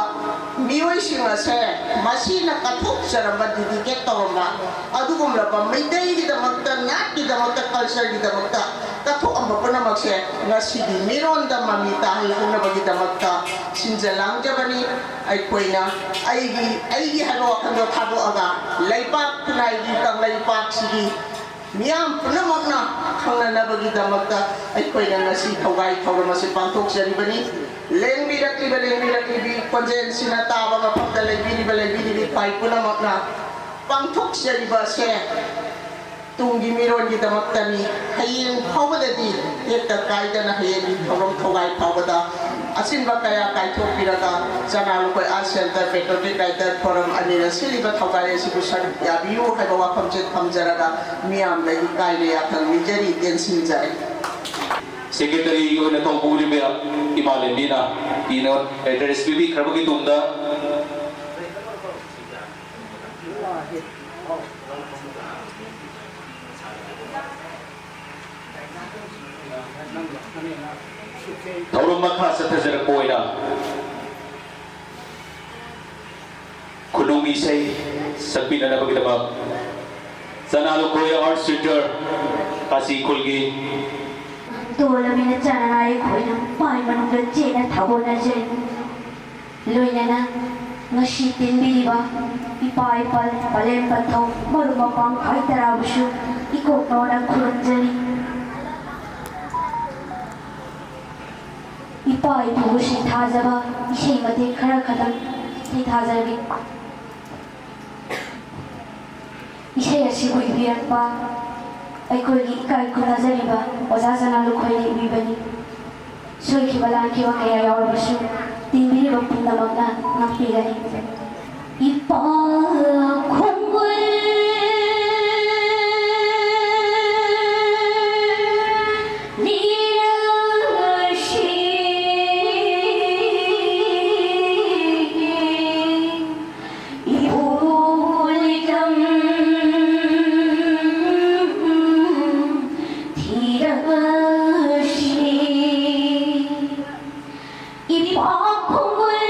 ꯃꯤꯑꯣꯏꯁꯤꯡ ꯑꯁꯦ ꯃꯁꯤꯅ ꯀꯠꯊꯣꯛꯆꯔꯝꯕ, ꯗꯤꯗꯤꯀꯦꯠ ꯇꯧꯔꯝꯕ ꯑꯗꯨꯒꯨꯝꯂꯕ ꯃꯩꯇꯩꯒꯤꯗꯃꯛꯇ, ꯅꯥꯠꯀꯤꯗꯃꯛꯇ, ꯀꯜꯆꯔꯒꯤꯗꯃꯛꯇ ꯀꯠꯊꯣꯛꯑꯝꯕ ꯄꯨꯝꯅꯃꯛꯁꯦ ꯉꯁꯤꯗꯤ ꯃꯤꯔꯣꯟꯗ ꯃꯃꯤ ꯇꯥꯍꯜꯍꯧꯅꯕꯒꯤꯗꯃꯛꯇ ꯁꯤꯟꯖ ꯂꯥꯡꯖꯕꯅꯤ꯫ ꯑꯩꯈꯣꯏꯅ ꯑꯩꯒꯤ, ꯑꯩꯒꯤ ꯍꯥꯏꯕ ꯋꯥꯈꯜꯗꯣ ꯊꯥꯗꯣꯛꯑꯒ ꯂꯩꯄꯥꯛ ꯈꯨꯟꯅꯥꯏꯒꯤ ꯀꯪꯂꯩꯄꯥꯛꯁꯤꯒꯤ ꯃꯤꯌꯥꯝ ꯄꯨꯝꯅꯃꯛꯅ ꯈꯪꯅꯅꯕꯒꯤꯗꯃꯛꯇ ꯑꯩꯈꯣꯏꯅ ꯉꯁꯤ ꯊꯧꯒꯥꯏ ꯊꯧꯔꯝ ꯑꯁꯤ ꯄꯥꯡꯊꯣꯛꯆꯔꯤꯕꯅꯤ꯫ ꯂꯦꯡꯕꯤꯔꯛꯂꯤꯕ, ꯂꯦꯡꯕꯤꯔꯛꯂꯤꯕꯤ ꯈꯣꯟꯖꯦꯜꯁꯤꯅ ꯇꯥꯕ ꯃꯐꯝꯗ ꯂꯩꯕꯤꯔꯤꯕ, ꯂꯩꯕꯤꯔꯤꯕꯤ ꯏꯄꯥ ꯄꯨꯝꯅꯃꯛꯅ ꯄꯥꯡꯊꯣꯛꯆꯔꯤꯕ ꯑꯁꯦ ꯇꯨꯡꯒꯤ ꯃꯤꯔꯣꯟꯒꯤꯗꯃꯛꯇꯅꯤ꯫ ꯍꯌꯦꯡ ꯐꯥꯎꯕꯗꯗꯤ ꯇꯦꯛꯇ ꯀꯥꯏꯗꯅ ꯍꯌꯦꯡꯒꯤ ꯊꯧꯔꯝ ꯊꯧꯒꯥꯏ ꯐꯥꯎꯕꯗ ꯑꯁꯤꯟꯕ ꯀꯌꯥ ꯀꯥꯏꯊꯣꯛꯄꯤꯔꯒ ꯆꯅꯥ ꯂꯨꯀꯣꯏ Arts Centre Patriotic Writers Forum ꯑꯅꯤꯅ ꯁꯤꯜꯂꯤꯕ ꯊꯧꯒꯥꯏ ꯑꯁꯤꯕꯨ ꯁꯔꯨꯛ ꯌꯥꯕꯤꯌꯨ ꯍꯥꯏꯕ ꯋꯥꯐꯝꯁꯦ ꯊꯝꯖꯔꯒ ꯃꯤꯌꯥꯝꯗ ꯏꯀꯥꯏꯕ ꯌꯥꯊꯪ ꯅꯤꯖꯔꯤ, ꯇꯦꯟꯁꯤꯟꯖꯔꯦ꯫ ꯁꯦꯀ꯭ꯔꯦꯇꯔꯤꯒꯤ ꯑꯣꯏꯅ ꯇꯧꯕꯤꯔꯤꯕ ꯏꯃꯥ ꯂꯦꯝꯕꯤꯅ ꯀꯤꯅꯣꯠ ꯑꯦꯗ꯭ꯔꯦꯁ ꯄꯤꯕꯤꯈ꯭ꯔꯕꯒꯤ ꯇꯨꯡꯗ ꯊꯧꯔꯝ ꯃꯈꯥ ꯆꯠꯊꯖꯔꯛꯄ ꯑꯣꯏꯅ ꯈꯨꯅꯨꯡ ꯏꯁꯩ ꯁꯛꯄꯤꯅꯅꯕꯒꯤꯗꯃꯛ ꯆꯅꯥ ꯂꯨꯈꯣꯏ Arts Centre ꯀꯥꯁꯤ ꯈꯨꯜꯒꯤ ꯇꯣꯜꯂꯕꯅꯤꯅ ꯆꯥꯅꯉꯥꯏ ꯑꯩꯈꯣꯏꯅ ꯄꯥꯏ ꯃꯅꯨꯡꯗ ꯆꯦꯠꯅ ꯊꯥꯒꯣꯟꯅꯖꯔꯤ꯫ ꯂꯣꯏꯅꯅ ꯉꯁꯤ ꯇꯤꯟꯕꯤꯔꯤꯕ ꯏꯄꯥ ꯏꯄꯥ ꯄꯂꯦꯝ ꯄꯟꯊꯧ ꯃꯔꯨꯞ ꯃꯄꯥꯡ ꯈ꯭ꯋꯥꯏ ꯇꯔꯥꯕꯨꯁꯨ ꯏꯀꯣꯛ ꯅꯧꯅ ꯈꯨꯔꯨꯝꯖꯔꯤ꯫ ꯏꯄꯥ ꯏꯄꯨꯕꯨ ꯁꯩꯊꯥꯖꯕ ꯏꯁꯩ ꯃꯇꯦꯛ ꯈꯔ ꯈꯛꯇꯪ ꯁꯩꯊꯥꯖꯒꯦ꯫ ꯏꯁꯩ ꯑꯁꯤ ꯏꯕꯤꯔꯛꯄ ꯑꯩꯈꯣꯏꯒꯤ ꯏꯀꯥꯏ ꯈꯨꯝꯅꯖꯔꯤꯕ ꯑꯣꯖꯥ ꯁꯅꯥ ꯂꯨꯈꯣꯏꯅ ꯏꯕꯤꯕꯅꯤ꯫ ꯁꯣꯏꯈꯤꯕ ꯂꯥꯟꯈꯤꯕ ꯀꯌꯥ ꯌꯥꯎꯔꯕꯁꯨ ꯇꯤꯟꯕꯤꯔꯤꯕ ꯄꯨꯝꯅꯃꯛꯅ ꯉꯥꯛꯄꯤꯒꯅꯤ꯫ ꯏꯄꯥ ꯈꯣꯡꯒꯨꯜ ꯂꯤꯔꯁꯤ ꯏꯄꯨ ꯂꯤꯇꯝ ꯊꯤꯔꯁꯤ ꯏꯄꯥ ꯈꯣꯡꯒꯨꯜ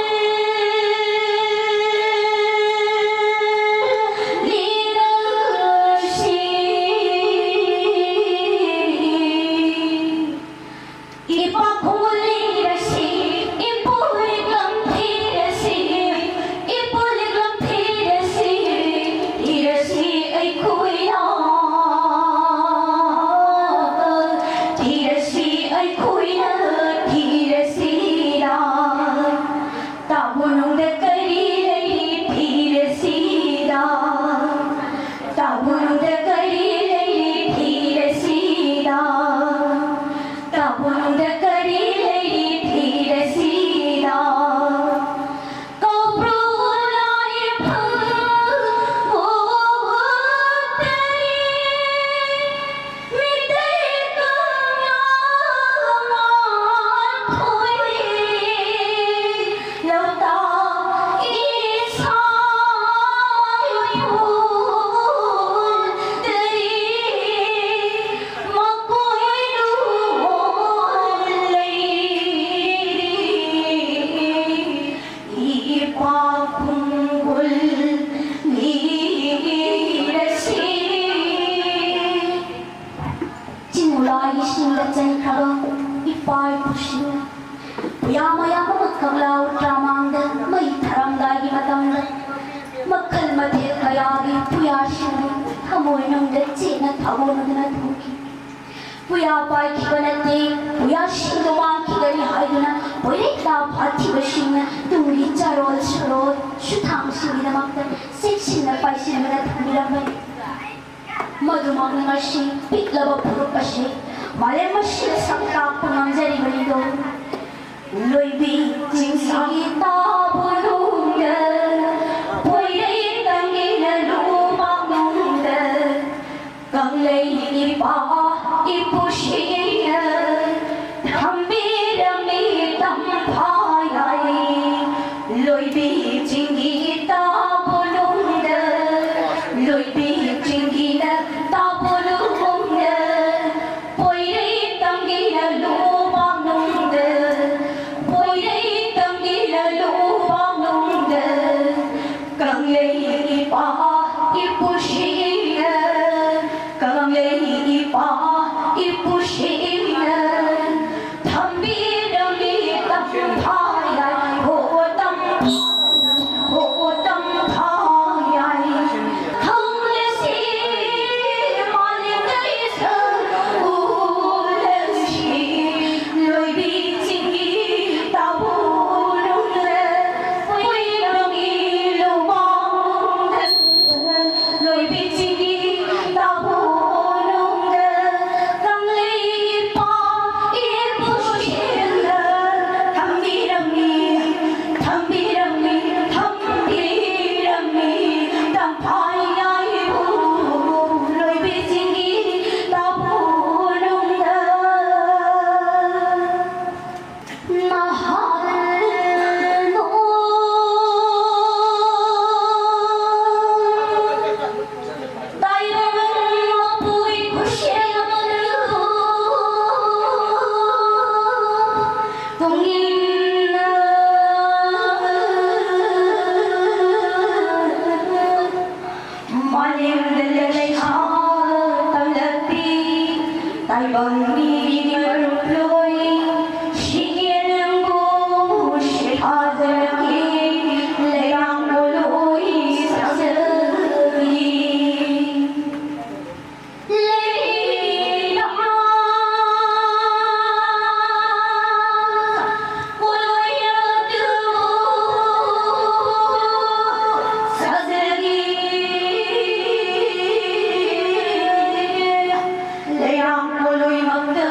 ꯏꯁꯤꯡꯗ ꯆꯦꯟꯈ꯭ꯔꯕ ꯏꯄꯥ ꯏꯄꯨꯁꯤꯡꯅ ꯄꯨꯌꯥ ꯃꯌꯥꯝ ꯑꯃ ꯀꯪꯂꯥ ꯎꯇ꯭ꯔꯥ ꯃꯥꯡꯗ ꯃꯩ ꯊꯥꯔꯝꯗꯥꯏꯒꯤ ꯃꯇꯝꯗ ꯃꯈꯜ ꯃꯊꯦꯜ ꯀꯌꯥꯒꯤ ꯄꯨꯌꯥꯁꯤꯡꯕꯨ ꯊꯃꯣꯏꯅꯨꯡꯗ ꯆꯦꯠꯅ ꯊꯥꯒꯣꯟꯗꯨꯅ ꯊꯝꯈꯤ꯫ ꯄꯨꯌꯥ ꯄꯥꯏꯈꯤꯕ ꯅꯠꯇꯦ, ꯄꯨꯌꯥꯁꯤꯡꯗꯣ ꯃꯥꯡꯈꯤꯒꯅꯤ ꯍꯥꯏꯗꯨꯅ ꯄꯣꯏꯔꯩꯇꯥ ꯐꯥꯊꯤꯕꯁꯤꯡꯅ ꯇꯨꯡꯒꯤ ꯆꯥꯔꯣꯜ ꯁꯨꯔꯣꯜ ꯁꯨꯊꯥꯡꯁꯤꯡꯒꯤꯗꯃꯛꯇ ꯆꯦꯛꯁꯤꯟꯅ ꯄꯥꯏꯁꯤꯟꯗꯨꯅ ꯊꯝꯕꯤꯔꯝꯕꯅꯤ꯫ ꯃꯗꯨꯃꯛꯅ ꯉꯁꯤ ꯄꯤꯛꯂꯕ ꯐꯨꯔꯨꯞ ꯑꯁꯤ ꯃꯥꯂꯦꯝ ꯑꯁꯤꯗ ꯁꯛ ꯇꯥꯛꯄ ꯉꯝꯖꯔꯤꯕꯅꯤꯗꯣ꯫ ꯂꯣꯏꯕꯤ ꯆꯤꯡꯁꯤ ꯇꯥꯕꯨ ꯅꯨꯡꯗ, ꯄꯣꯏꯔꯩ ꯇꯝꯒꯤꯅ ꯂꯨꯕꯥꯛ ꯅꯨꯡꯗ, ꯀꯪꯂꯩ ꯏꯄꯥ ꯏꯄꯨꯁꯤꯡꯅ ꯊꯝꯕꯤꯔꯝꯃꯤ ꯇꯝꯐꯥꯏ꯫ ꯂꯣꯏꯕꯤ ꯆꯤꯡꯒꯤ ꯇꯥꯕꯨ ꯅꯨꯡꯗ, ꯂꯣꯏꯕꯤ ꯆꯤꯡꯒꯤꯅ ꯇꯥꯕꯨ ꯅꯨꯡꯗ, ꯄꯣꯏꯔꯩ ꯇꯝꯒꯤꯅ ꯂꯨꯕꯥꯛ ꯅꯨꯡꯗ, ꯄꯣꯏꯔꯩ ꯇꯝꯒꯤꯅ ꯂꯨꯕꯥꯛ ꯅꯨꯡꯗ, ꯀꯪꯂꯩ ꯏꯄꯥ ꯏꯄꯨꯁꯤꯡꯅ, ꯀꯪꯂꯩ ꯏꯄꯥ ꯏꯄꯨꯁꯤꯡ ꯃꯤꯒꯤ ꯃꯔꯨꯞ ꯂꯣꯏ ꯁꯤꯒꯦ ꯅꯪꯕꯨ ꯁꯤꯊꯥꯖꯔꯛꯀꯦ꯫ ꯂꯩꯔꯥꯡ ꯄꯣꯂꯣꯏ ꯁꯥꯖꯒꯦ꯫ ꯂꯩꯔꯥꯡ ꯄꯣꯂꯣꯏ ꯁꯥꯖꯒꯦ꯫ ꯂꯩꯔꯥꯡ ꯄꯣꯂꯣꯏꯃꯛꯇ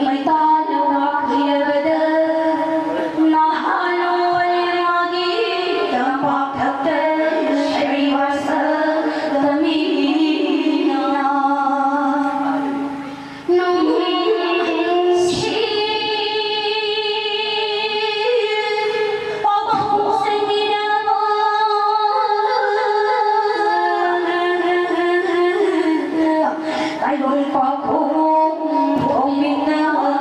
ꯃꯩꯇꯥꯟꯅ ꯋꯥꯈꯤꯔꯕꯗ ꯅꯍꯥꯟꯋꯥꯏ ꯃꯥꯒꯤ ꯇꯝꯄꯥꯛ ꯊꯛꯇ ꯁ꯭ꯔꯤꯋꯥꯁ ꯇꯝꯃꯤꯅ ꯅꯨꯡꯁꯤ ꯄꯥꯎꯈꯣꯡꯁꯤꯡꯒꯤꯗꯃꯛ ꯇꯥꯏꯕꯪ ꯄꯥꯎꯈꯣꯡ ꯐꯣꯡꯃꯤꯟꯅꯕ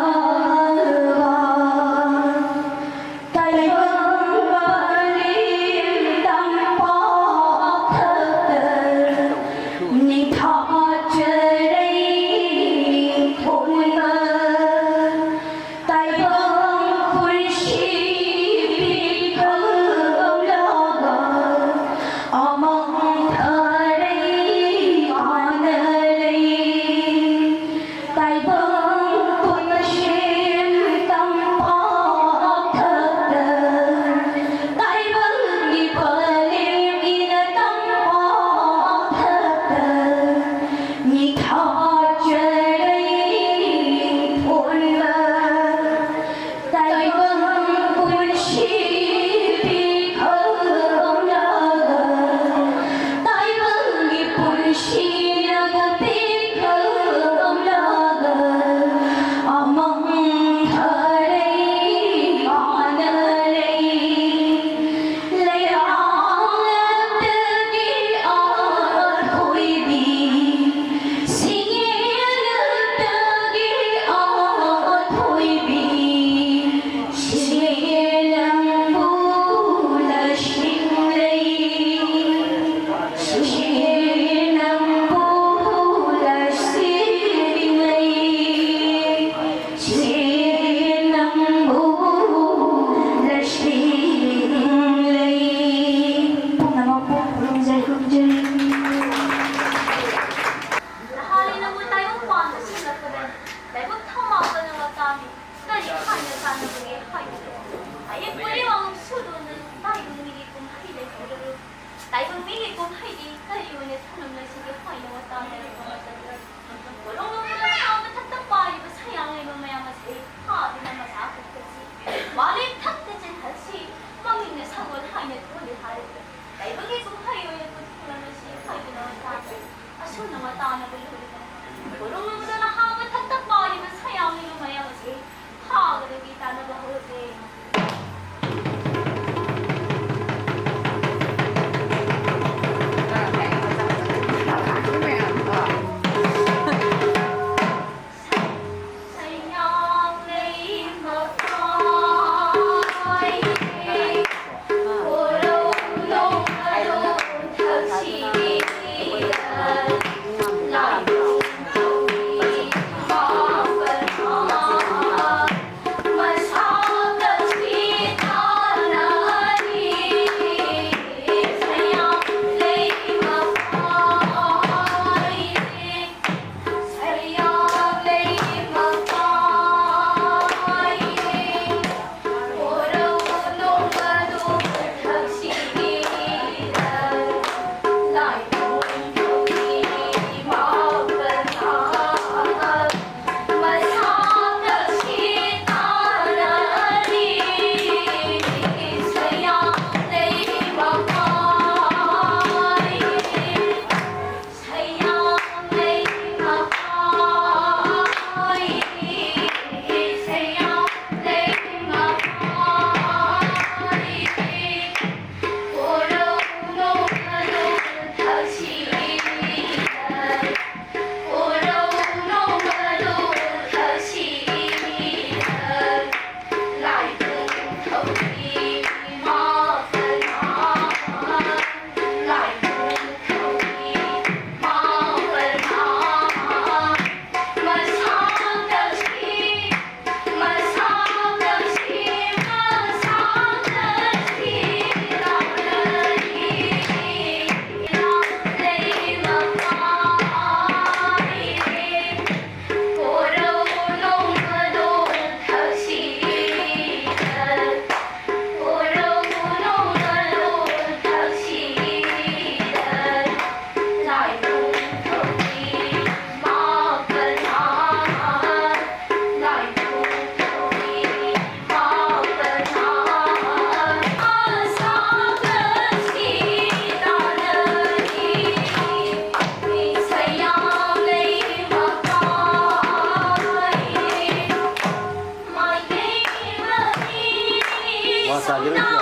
ꯆꯥꯒꯦꯔꯣ ꯏꯆꯦ?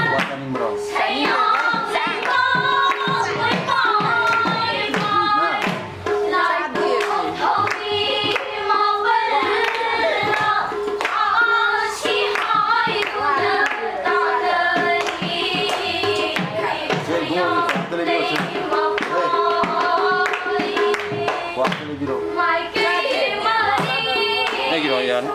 ꯀ꯭ꯋꯥ ꯆꯥꯅꯤꯡꯕ꯭ꯔꯣ? ꯍꯥ? ꯆꯦ, ꯏꯕꯨꯡꯉꯣ, ꯀ꯭ꯋꯥ ꯑꯝꯇ ꯂꯩꯕꯤꯔꯣ, ꯆꯦ꯫ ꯍꯦ꯫ ꯀ꯭ꯋꯥ ꯑꯝꯇ ꯂꯩꯕꯤꯔꯣ꯫ ꯑꯩꯒꯤꯔꯣ? ꯌꯥꯅꯤ꯫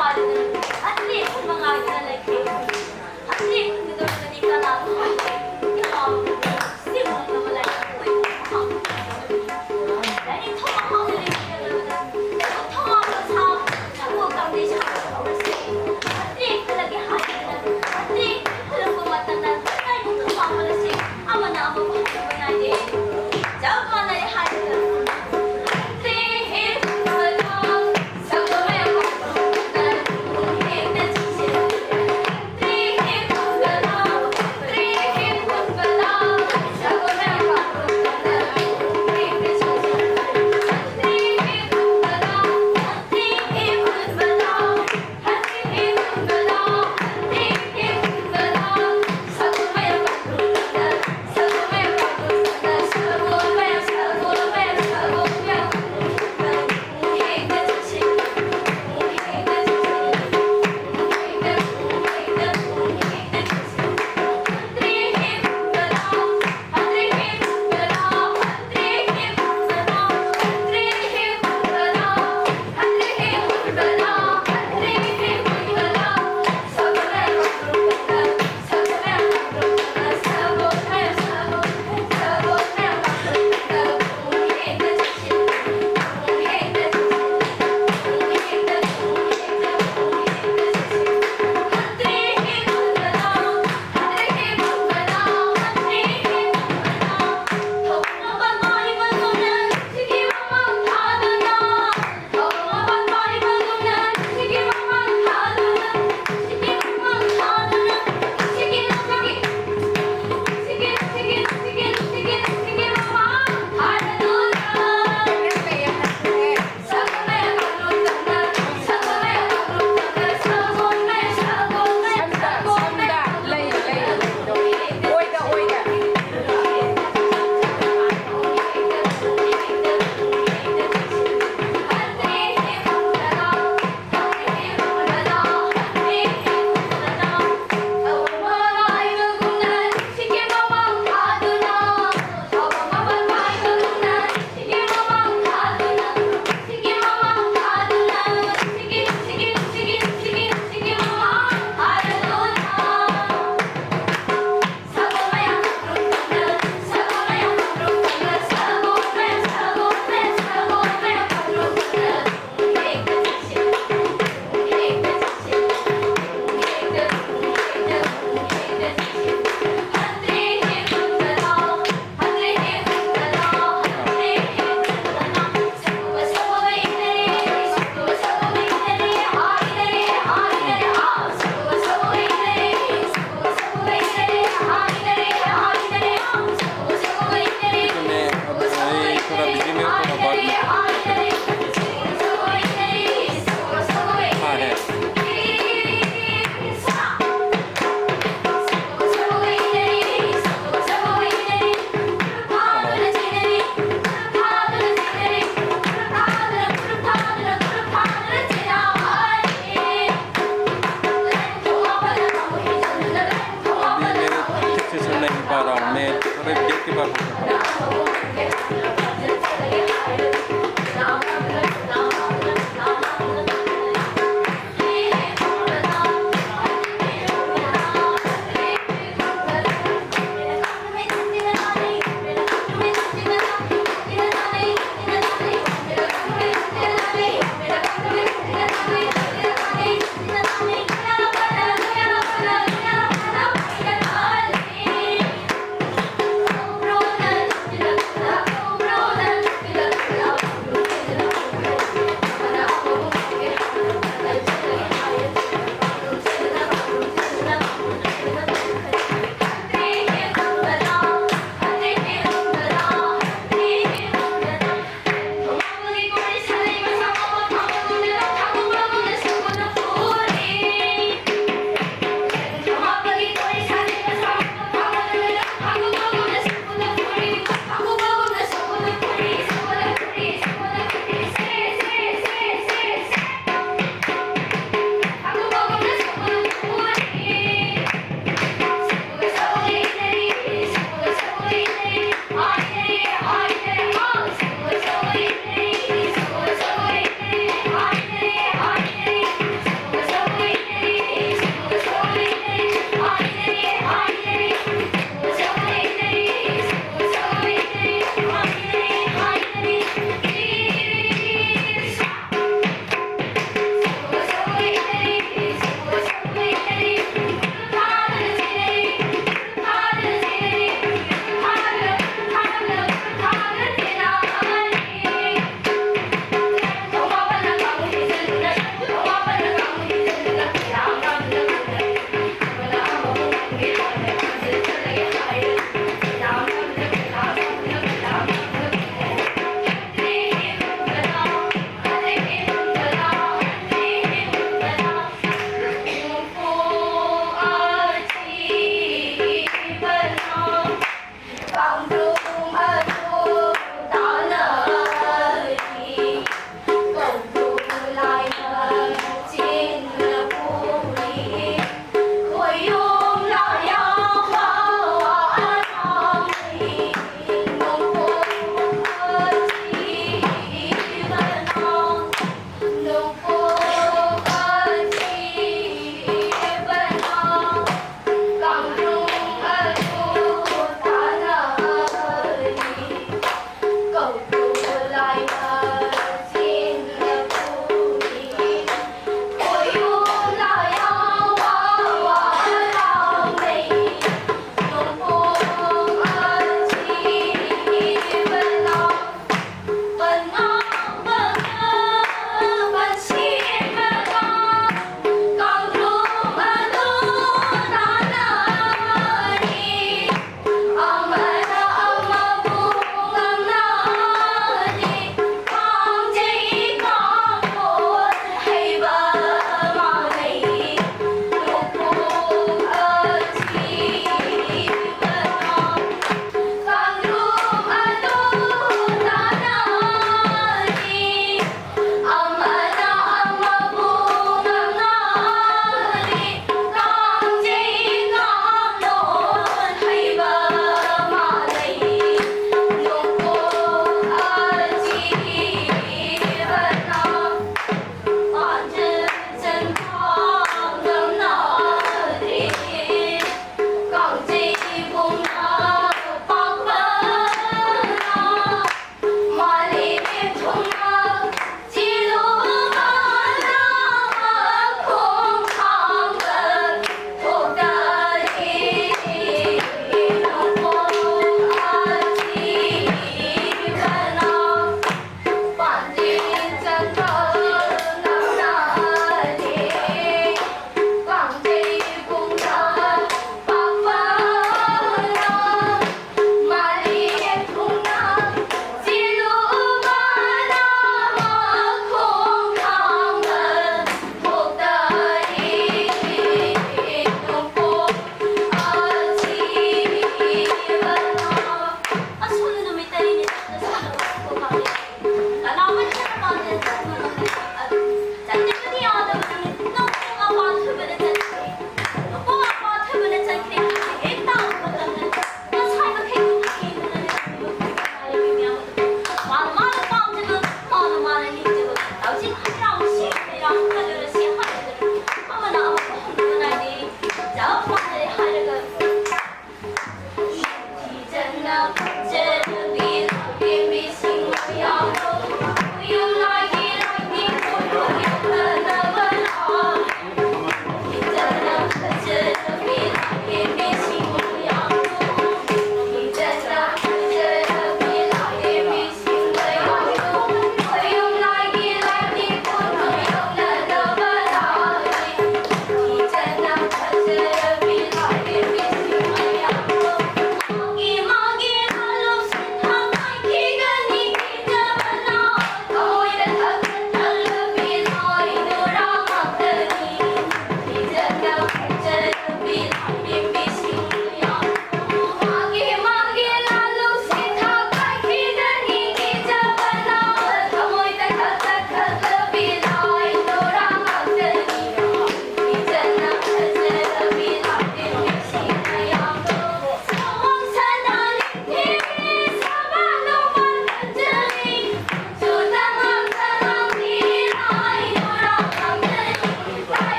ꯑꯇꯦꯛꯄ ꯃꯉꯥꯏꯗꯨꯅ ꯂꯩꯇꯦ꯫ ꯑꯇꯦꯛꯄꯗꯨꯗꯗꯤ ꯀꯅꯥꯅꯣ ꯈꯪꯗꯦ꯫ ꯏꯃꯥ ꯁꯤꯃꯛꯅꯕ ꯂꯥꯏꯔꯤꯛ ꯑꯣꯏꯅ ꯐꯪꯗꯕꯅꯤ꯫ ꯂꯥꯏꯔꯤꯛ ꯊꯣꯡ ꯍꯥꯡꯗꯨꯅ ꯂꯩꯔꯕꯗ ꯊꯣꯡ ꯍꯥꯡꯕ ꯁꯥ ꯁꯒꯣꯜ ꯀꯥꯡꯖꯩ ꯁꯥꯕ ꯇꯧꯔꯁꯤ꯫ ꯑꯇꯦꯛꯄꯗꯒꯤ ꯍꯥꯏꯗꯅ ꯑꯇꯦꯛꯄ ꯈꯨꯜꯂꯛꯄ ꯃꯇꯝꯗ ꯂꯥꯏꯕꯛꯇ ꯄꯥꯝꯕꯗꯁꯤ ꯑꯃꯅ ꯑꯃꯕꯨ ꯍꯥꯏꯕ ꯅꯥꯏꯗꯦ꯫ ꯆꯞ ꯃꯥꯟꯅꯩ ꯍꯥꯏꯕꯗ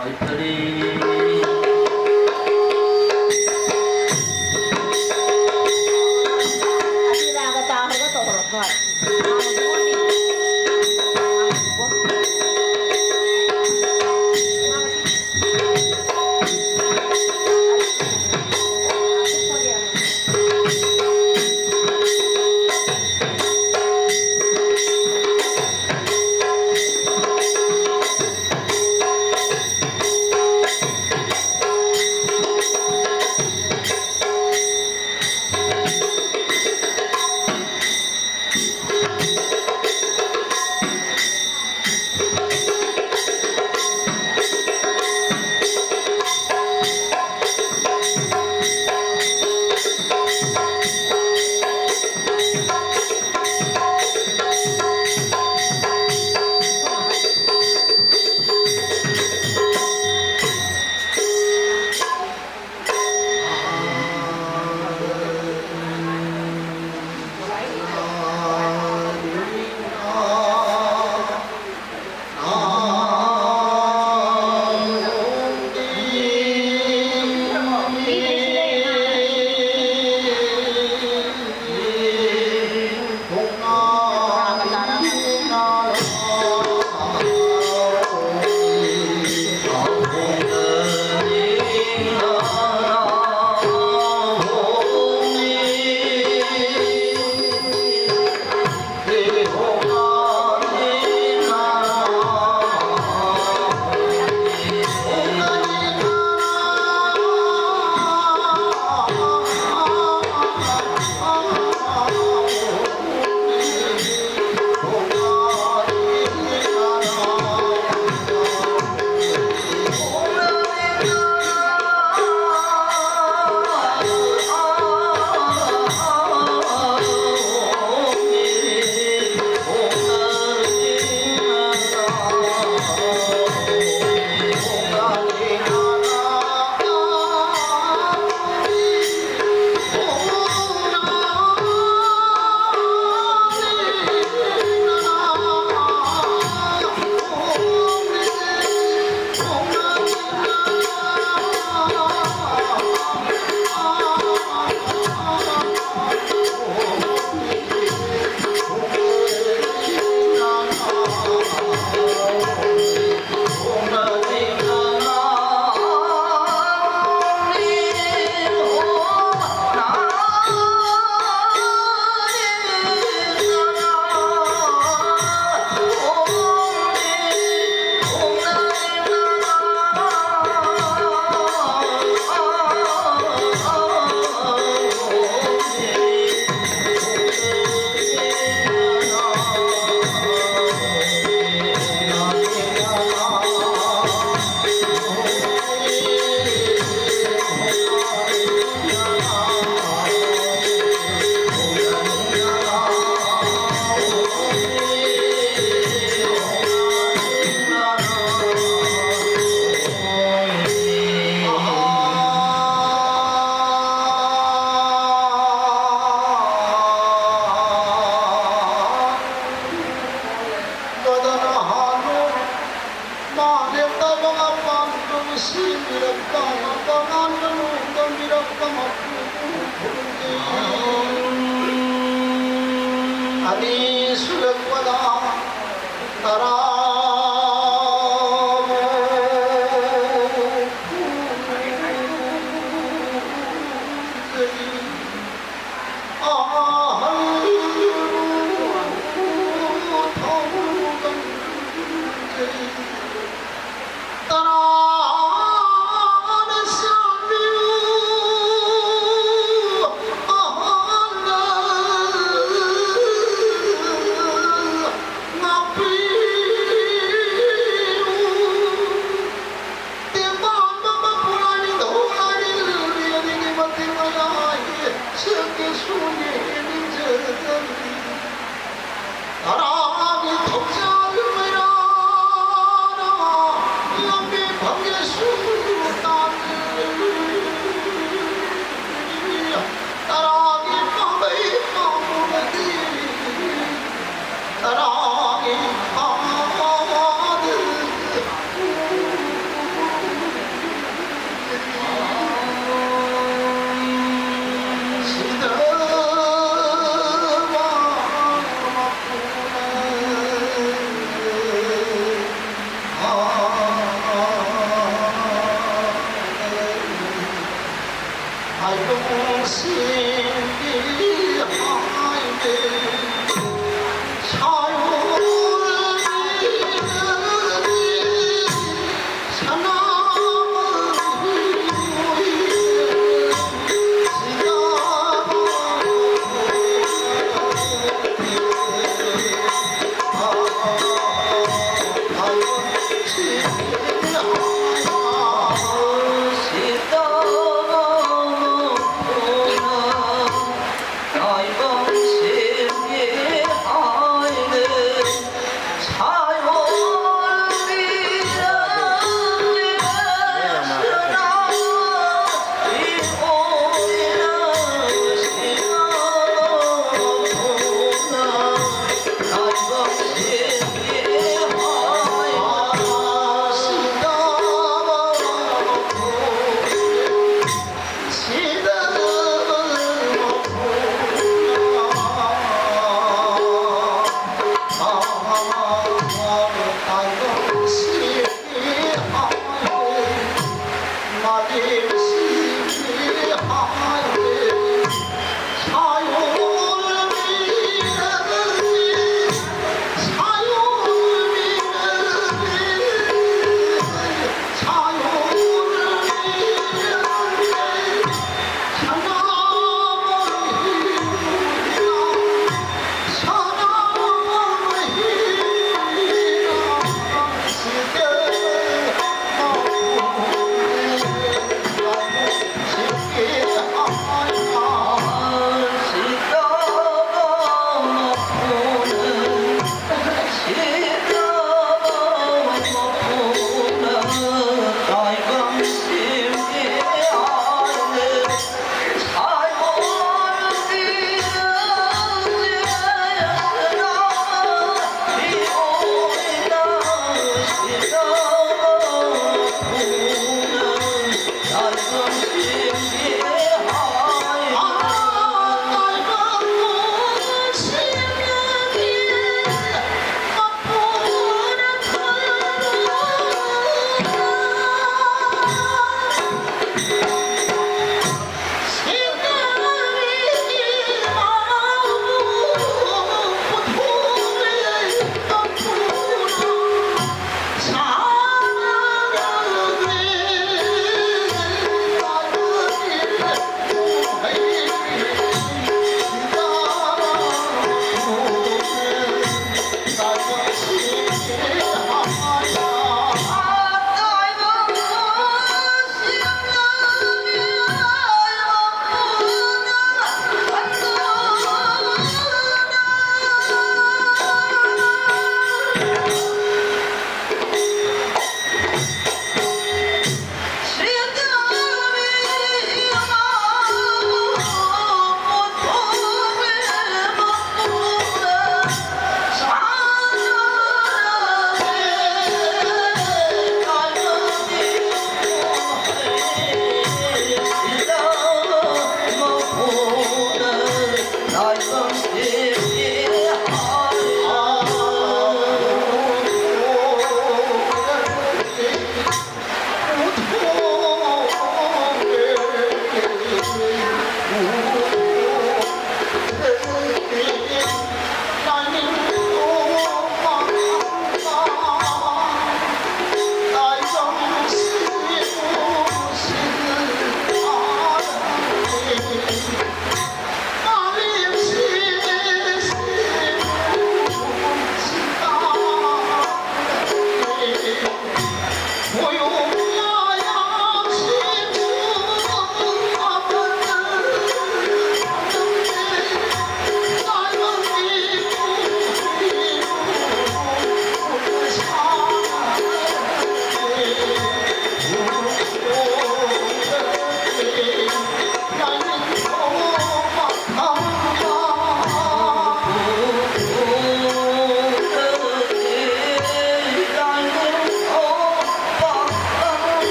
ꯑꯁꯤ ꯔꯥꯒ ꯇꯥꯍꯧꯔꯒ ꯇꯧꯍꯧꯔꯣ꯫ ꯍꯣꯏ꯫ ꯁꯤꯕꯤꯔꯛꯄ ꯃꯄꯥꯡꯒꯜ ꯃꯅꯨꯡꯗ ꯃꯤꯔꯛꯄ ꯃꯄꯨ ꯈꯨꯔꯨꯝꯖꯩ꯫ ꯑꯅꯤ ꯁꯨꯔꯛꯄꯗ ꯇꯔꯥ ꯇꯔꯥꯒꯤ ꯊꯧꯖꯥꯜ ꯃꯩꯔꯥꯅ ꯂꯝꯕꯤ ꯐꯪꯒꯦꯁꯨ ꯇꯥꯛꯂꯤ꯫ ꯇꯔꯥꯒꯤ ꯄꯥꯝꯕꯩ ꯄꯥꯝꯃꯨꯕꯗꯤ ꯇꯔꯥꯒꯤ ꯄꯥꯝꯕꯗꯤ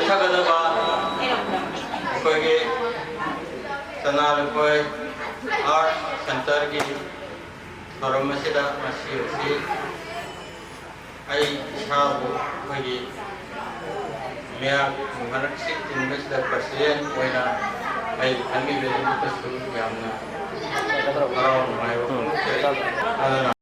ꯊꯥꯒꯠꯂꯕ ꯑꯩꯈꯣꯏꯒꯤ ꯆꯅꯥ ꯂꯨꯀꯣꯏ ꯑꯥꯔꯠ ꯁꯦꯟꯇꯔꯒꯤ ꯊꯧꯔꯝ ꯑꯁꯤꯗ ꯉꯁꯤ ꯑꯁꯤ ꯑꯩ ꯏꯁꯥꯕꯨ ꯑꯩꯈꯣꯏꯒꯤ ꯃꯤꯌꯥꯝ ꯃꯔꯛꯁꯤ ꯇꯤꯟꯕꯁꯤꯗ ꯄ꯭ꯔꯁꯤꯗꯦꯟ ꯑꯣꯏꯅ ꯑꯩ ꯈꯟꯕꯤꯕꯗꯁꯨ ꯌꯥꯝꯅ ꯍꯔꯥꯎ ꯅꯨꯡꯉꯥꯏꯕ ꯐꯣꯡꯗꯣꯛꯆꯔꯤ꯫ ꯑꯗꯨꯅ